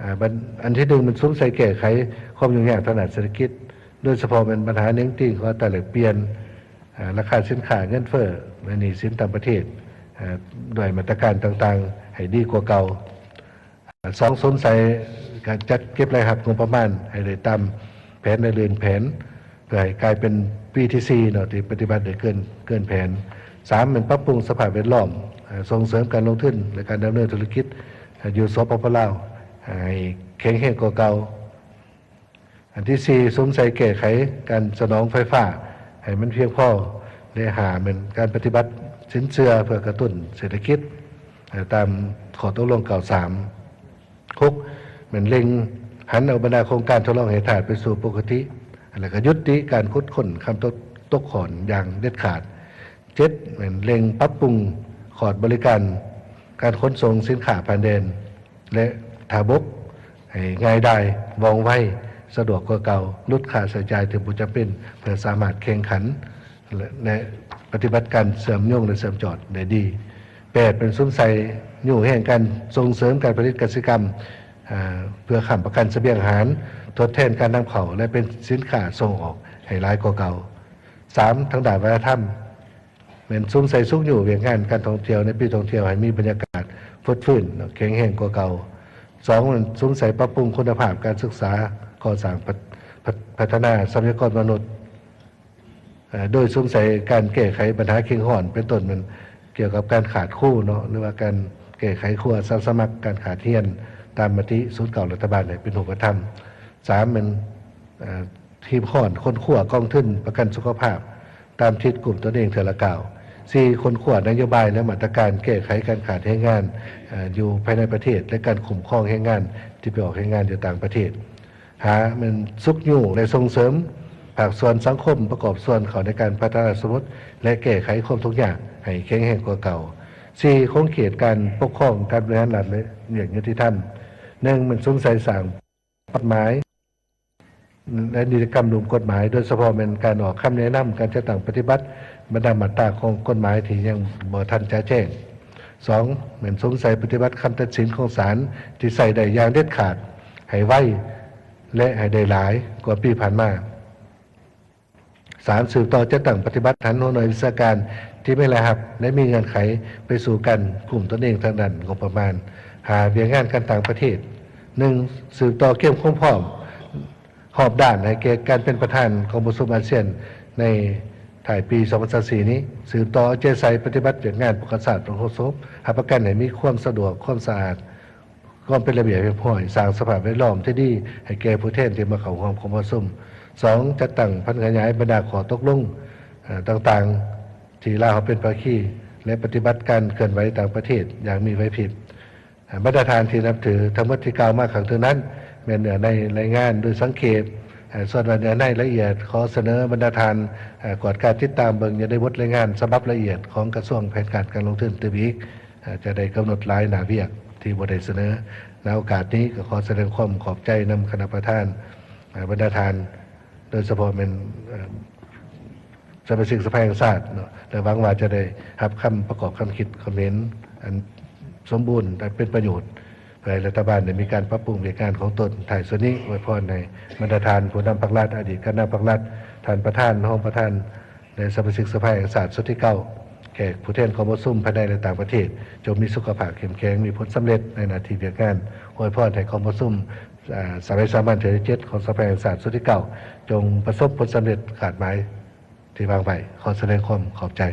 ອາ ບັນ ອັນທີໜຶ່ງ ແມ່ນສຸມໃສ່ແກ້ໄຂຄວາມຫຍຸ້ງຍາກທາງດ້ານເສດຖະກິດ, ໂດຍສະເພາະແມ່ນບັນຫາເໜັງຕີງຂອງອັດຕາແລກປ່ຽນ, ອາ ລາຄາສິນຄ້າ, ເງິນເຟີ້ ແລະ ໜີ້ສິນຕ່າງປະເທດ, ອາ ດ້ວຍມາດຕະການຕ່າງໆໃຫ້ດີກວ່າເກົ່າ. ສອງ ສຸມໃສ່ການຈັດເກັບລາຍຮັບງົບປະມານໃຫ້ໄດ້ຕາມແຜນ ແລະ ລື່ນແຜນ ເພື່ອໃຫ້ກາຍເປັນປີທີສີ່ເນາະ ທີ່ປະຕິບັດໄດ້ເກີນ ເກີນແຜນ. ສາມ ແມ່ນປັບປຸງສະພາບແວດລ້ອມ, ເອີ່ ສົ່ງເສີມການລົງທຶນ ແລະ ການດຳເນີນທຸລະກິດຢູ່ ສປປ ລາວ ໃຫ້ແຂງແຮງກວ່າເກົ່າ. ອັນທີສີ່ ສຸມໃສ່ແກ້ໄຂການສະໜອງໄຟຟ້າໃຫ້ມັນພຽງພໍ ແລະ ຫ້າ ແມ່ນການປະຕິບັດສິນເຊື່ອເພື່ອກະຕຸ້ນເສດຖະກິດ ເອີ່ ຕາມຂໍ້ຕົກລົງເກົ້າສາມ. ຫົກ ແມ່ນເລັ່ງຫັນເອົາບັນດາໂຄງການທົດລອງແຮ່ທາດໄປສູ່ປົກກະຕິ ແລະ ກະຢຸດຕິການຂຸດຄົ້ນຄຳຕົກ ຕົກຂ້ອນຢ່າງເດັດຂາດ. ເຈັດ ແມ່ນເລັ່ງປັບປຸງຂອດບໍລິການການຂົນສົ່ງສິນຄ້າຜ່ານແດນ ແລະ ທ່າບກ ໃຫ້ງ່າຍດາຍ, ວ່ອງໄວ, ສະດວກກວ່າເກົ່າ, ຫຼຸດຄ່າໃຊ້ຈ່າຍທີ່ບໍ່ຈຳເປັນ ເພື່ອສາມາດແຂ່ງຂັນ ແລະ ແລະ ປະຕິບັດການເຊື່ອມໂຍງ ແລະ ເຊື່ອມຈອດໄດ້ດີ. ແປດ ເປັນສຸມໃສ່ຍູ້ແຮງການສົ່ງເສີມການຜະລິດກະສິກຳ ເພື່ອຄ້ຳປະກັນສະບຽງອາຫານ, ທົດແທນການນຳເຂົ້າ ແລະ ເປັນສິນຄ້າສົ່ງອອກໃຫ້ຫຼາຍກວ່າເກົ່າ. ສາມ ທາງດ້ານວັດທະນະທຳ ແມ່ນສຸມໃສ່ຊຸກຍູ້ວຽກງານການທ່ອງທ່ຽວໃນປີທ່ອງທ່ຽວໃຫ້ມີບັນຍາກາດຟົດຟື້ນ ແຂງແຮງກວ່າເກົ່າ. ສອງ ແມ່ນສຸມໃສ່ປັບປຸງຄຸນນະພາບການສຶກສາ, ກໍ່ສ້າງ, ພັດ, ພັດ, ພັດທະນາຊັບພະຍາກອນມະນຸດ ເອີ່ ໂດຍສຸມໃສ່ການແກ້ໄຂບັນຫາເຄັ່ງຮ້ອນ ເປັນຕົ້ນແມ່ນກ່ຽວກັບການຂາດຄູເນາະ ຫຼືວ່າການແກ້ໄຂຄູອາສາສະໝັກ, ການຂາດຮຽນ ຕາມມະຕິສູນເກົ້າລັດຖະບານໃຫ້ເປັນຮູບປະທຳ. ສາມ ແມ່ນ ເອີ່ ຮີບຮ້ອນຄົ້ນຄວ້າກອງທຶນປະກັນສຸຂະພາບ ຕາມທິດກຸ່ມຕົນເອງເທື່ອລະກ້າວ. ສີ່ ຄົ້ນຄວ້ານະໂຍບາຍ ແລະ ມາດຕະການແກ້ໄຂການຂາດແຮງງານ ເອີ່ ຢູ່ພາຍໃນປະເທດ ແລະ ການຄຸ້ມຄອງແຮງງານທີ່ໄປອອກແຮງງານຢູ່ຕ່າງປະເທດ. ຫ້າ ແມ່ນຊຸກຍູ້ ແລະ ສົ່ງເສີມພາກສ່ວນສັງຄົມປະກອບສ່ວນເຂົ້າໃນການພັດທະນາສົມມຸດ ແລະ ແກ້ໄຂຄວາມທຸກຍາກໃຫ້ແຂງແຮງກວ່າເກົ່າ. ສີ່ ຂົງເຂດການປົກຄອງ, ການບໍລິຫານລັດ ແລະ ວຽກຍຸຕິທຳ. ໜຶ່ງ ແມ່ນສຸມໃສ່ສ້າງກົດໝາຍ ແລະ ນິຕິກຳລຸ່ມກົດໝາຍ, ໂດຍສະເພາະແມ່ນການອອກຄຳແນະນຳ, ການຈັດຕັ້ງປະຕິບັດບັນດາມາດຕາຂອງກົດໝາຍທີ່ຍັງບໍ່ທັນຈະແຈ້ງ. ສອງ ແມ່ນສຸມໃສ່ປະຕິບັດຄຳຕັດສິນຂອງສານທີ່ໃຊ້ໄດ້ຢ່າງເດັດຂາດ, ໃຫ້ໄວ ແລະ ໃຫ້ໄດ້ຫຼາຍກວ່າປີຜ່ານມາ. ສາມ ສືບຕໍ່ຈັດຕັ້ງປະຕິບັດຫັນຫົວໜ່ວຍວິຊາການທີ່ມີລາຍຮັບ ແລະ ມີເງື່ອນໄຂໄປສູ່ການກຸ້ມຕົນເອງທາງດ້ານງົບປະມານ. ຫ້າ ວຽກງານການຕ່າງປະເທດ. ໜຶ່ງ ສືບຕໍ່ກຽມຄວາມພ້ອມຮອບດ້ານໃຫ້ແກ່ການເປັນປະທານກອງປະຊຸມອາຊຽນໃນທ້າຍປີສອງພັນຊາວສີ່ນີ້, ສືບຕໍ່ເອົາໃຈໃສ່ປະຕິບັດວຽກງານປ້ອງກັນຊາດ ປ້ອງກັນຄວາມສະຫງົບ, ຮັບປະກັນໃຫ້ມີຄວາມສະດວກ, ຄວາມສະອາດ, ຄວາມເປັນລະບຽບຮຽບຮ້ອຍ, ສ້າງສະພາບແວດລ້ອມທີ່ດີໃຫ້ແກ່ຜູ້ແທນທີ່ມາເຂົ້າຮ່ວມກອງປະຊຸມ. ສອງ ຈັດຕັ້ງຜັນຂະຫຍາຍບັນດາຂໍ້ຕົກລົງ ເອີ່ ຕ່າງໆ ທີ່ລາວເປັນພາຄີ ແລະ ປະຕິບັດການເຄື່ອນໄຫວຕ່າງປະເທດຢ່າງມີໄຫວພິບ. ບັນດາທ່ານທີ່ນັບຖື, ທັງໝົດທີ່ກ່າວມາຂ້າງເທິງນັ້ນ ແມ່ນເນື້ອໃນລາຍງານໂດຍສັງເຂບ ເອີ່ ສ່ວນວ່າເນື້ອໃນລະອຽດ ຂໍສະເໜີບັນດາທ່ານ ເອີ່ ກວດກາຕິດຕາມເບິ່ງຢູ່ໃນບົດລາຍງານສະບັບລະອຽດຂອງກະຊວງແຜນການການລົງທຶນຕື່ມອີກ ເອີ່ ຈະໄດ້ກຳນົດຫຼາຍໜ້າວຽກທີ່ບໍ່ໄດ້ສະເໜີ. ໃນໂອກາດນີ້ກໍຂໍສະແດງຄວາມຂອບໃຈນຳຄະນະປະທານ ເອີ່ ບັນດາທ່ານ ໂດຍສະເພາະແມ່ນ ເອີ່ ສະມາຊິກສະພາແຫ່ງຊາດເນາະ ແລະ ຫວັງວ່າຈະໄດ້ຮັບຄຳປະກອບຄຳຄິດຄຳເຫັນອັນສົມບູນ ແລະ ເປັນປະໂຫຍດ ເພື່ອໃຫ້ລັດຖະບານໄດ້ມີການປັບປຸງວຽກງານຂອງຕົນ. ທ້າຍສຸດນີ້ ອວຍພອນໃຫ້ບັນດາທ່ານຜູ້ນຳພັກລັດ, ອະດີດການນຳພັກລັດ, ທ່ານປະທານ, ຮອງປະທານ ແລະ ສະມາຊິກສະພາແຫ່ງຊາດຊຸດທີເກົ້າ, ແຂກຜູ້ແທນກອງປະຊຸມພາຍໃນ ແລະ ຕ່າງປະເທດ ຈົ່ງມີສຸຂະພາບເຂັ້ມແຂງ, ມີຜົນສຳເລັດໃນໜ້າທີ່ວຽກງານ. ອວຍພອນໃຫ້ກອງປະຊຸມ ອາ ສະໄໝສາມັນເທື່ອທີເຈັດ ຂອງສະພາແຫ່ງຊາດຊຸດທີເກົ້າ ຈົ່ງປະສົບຜົນສຳເລັດຄາດໝາຍທີ່ວາງໄວ້. ຂໍສະແດງຄວາມຂອບໃຈ.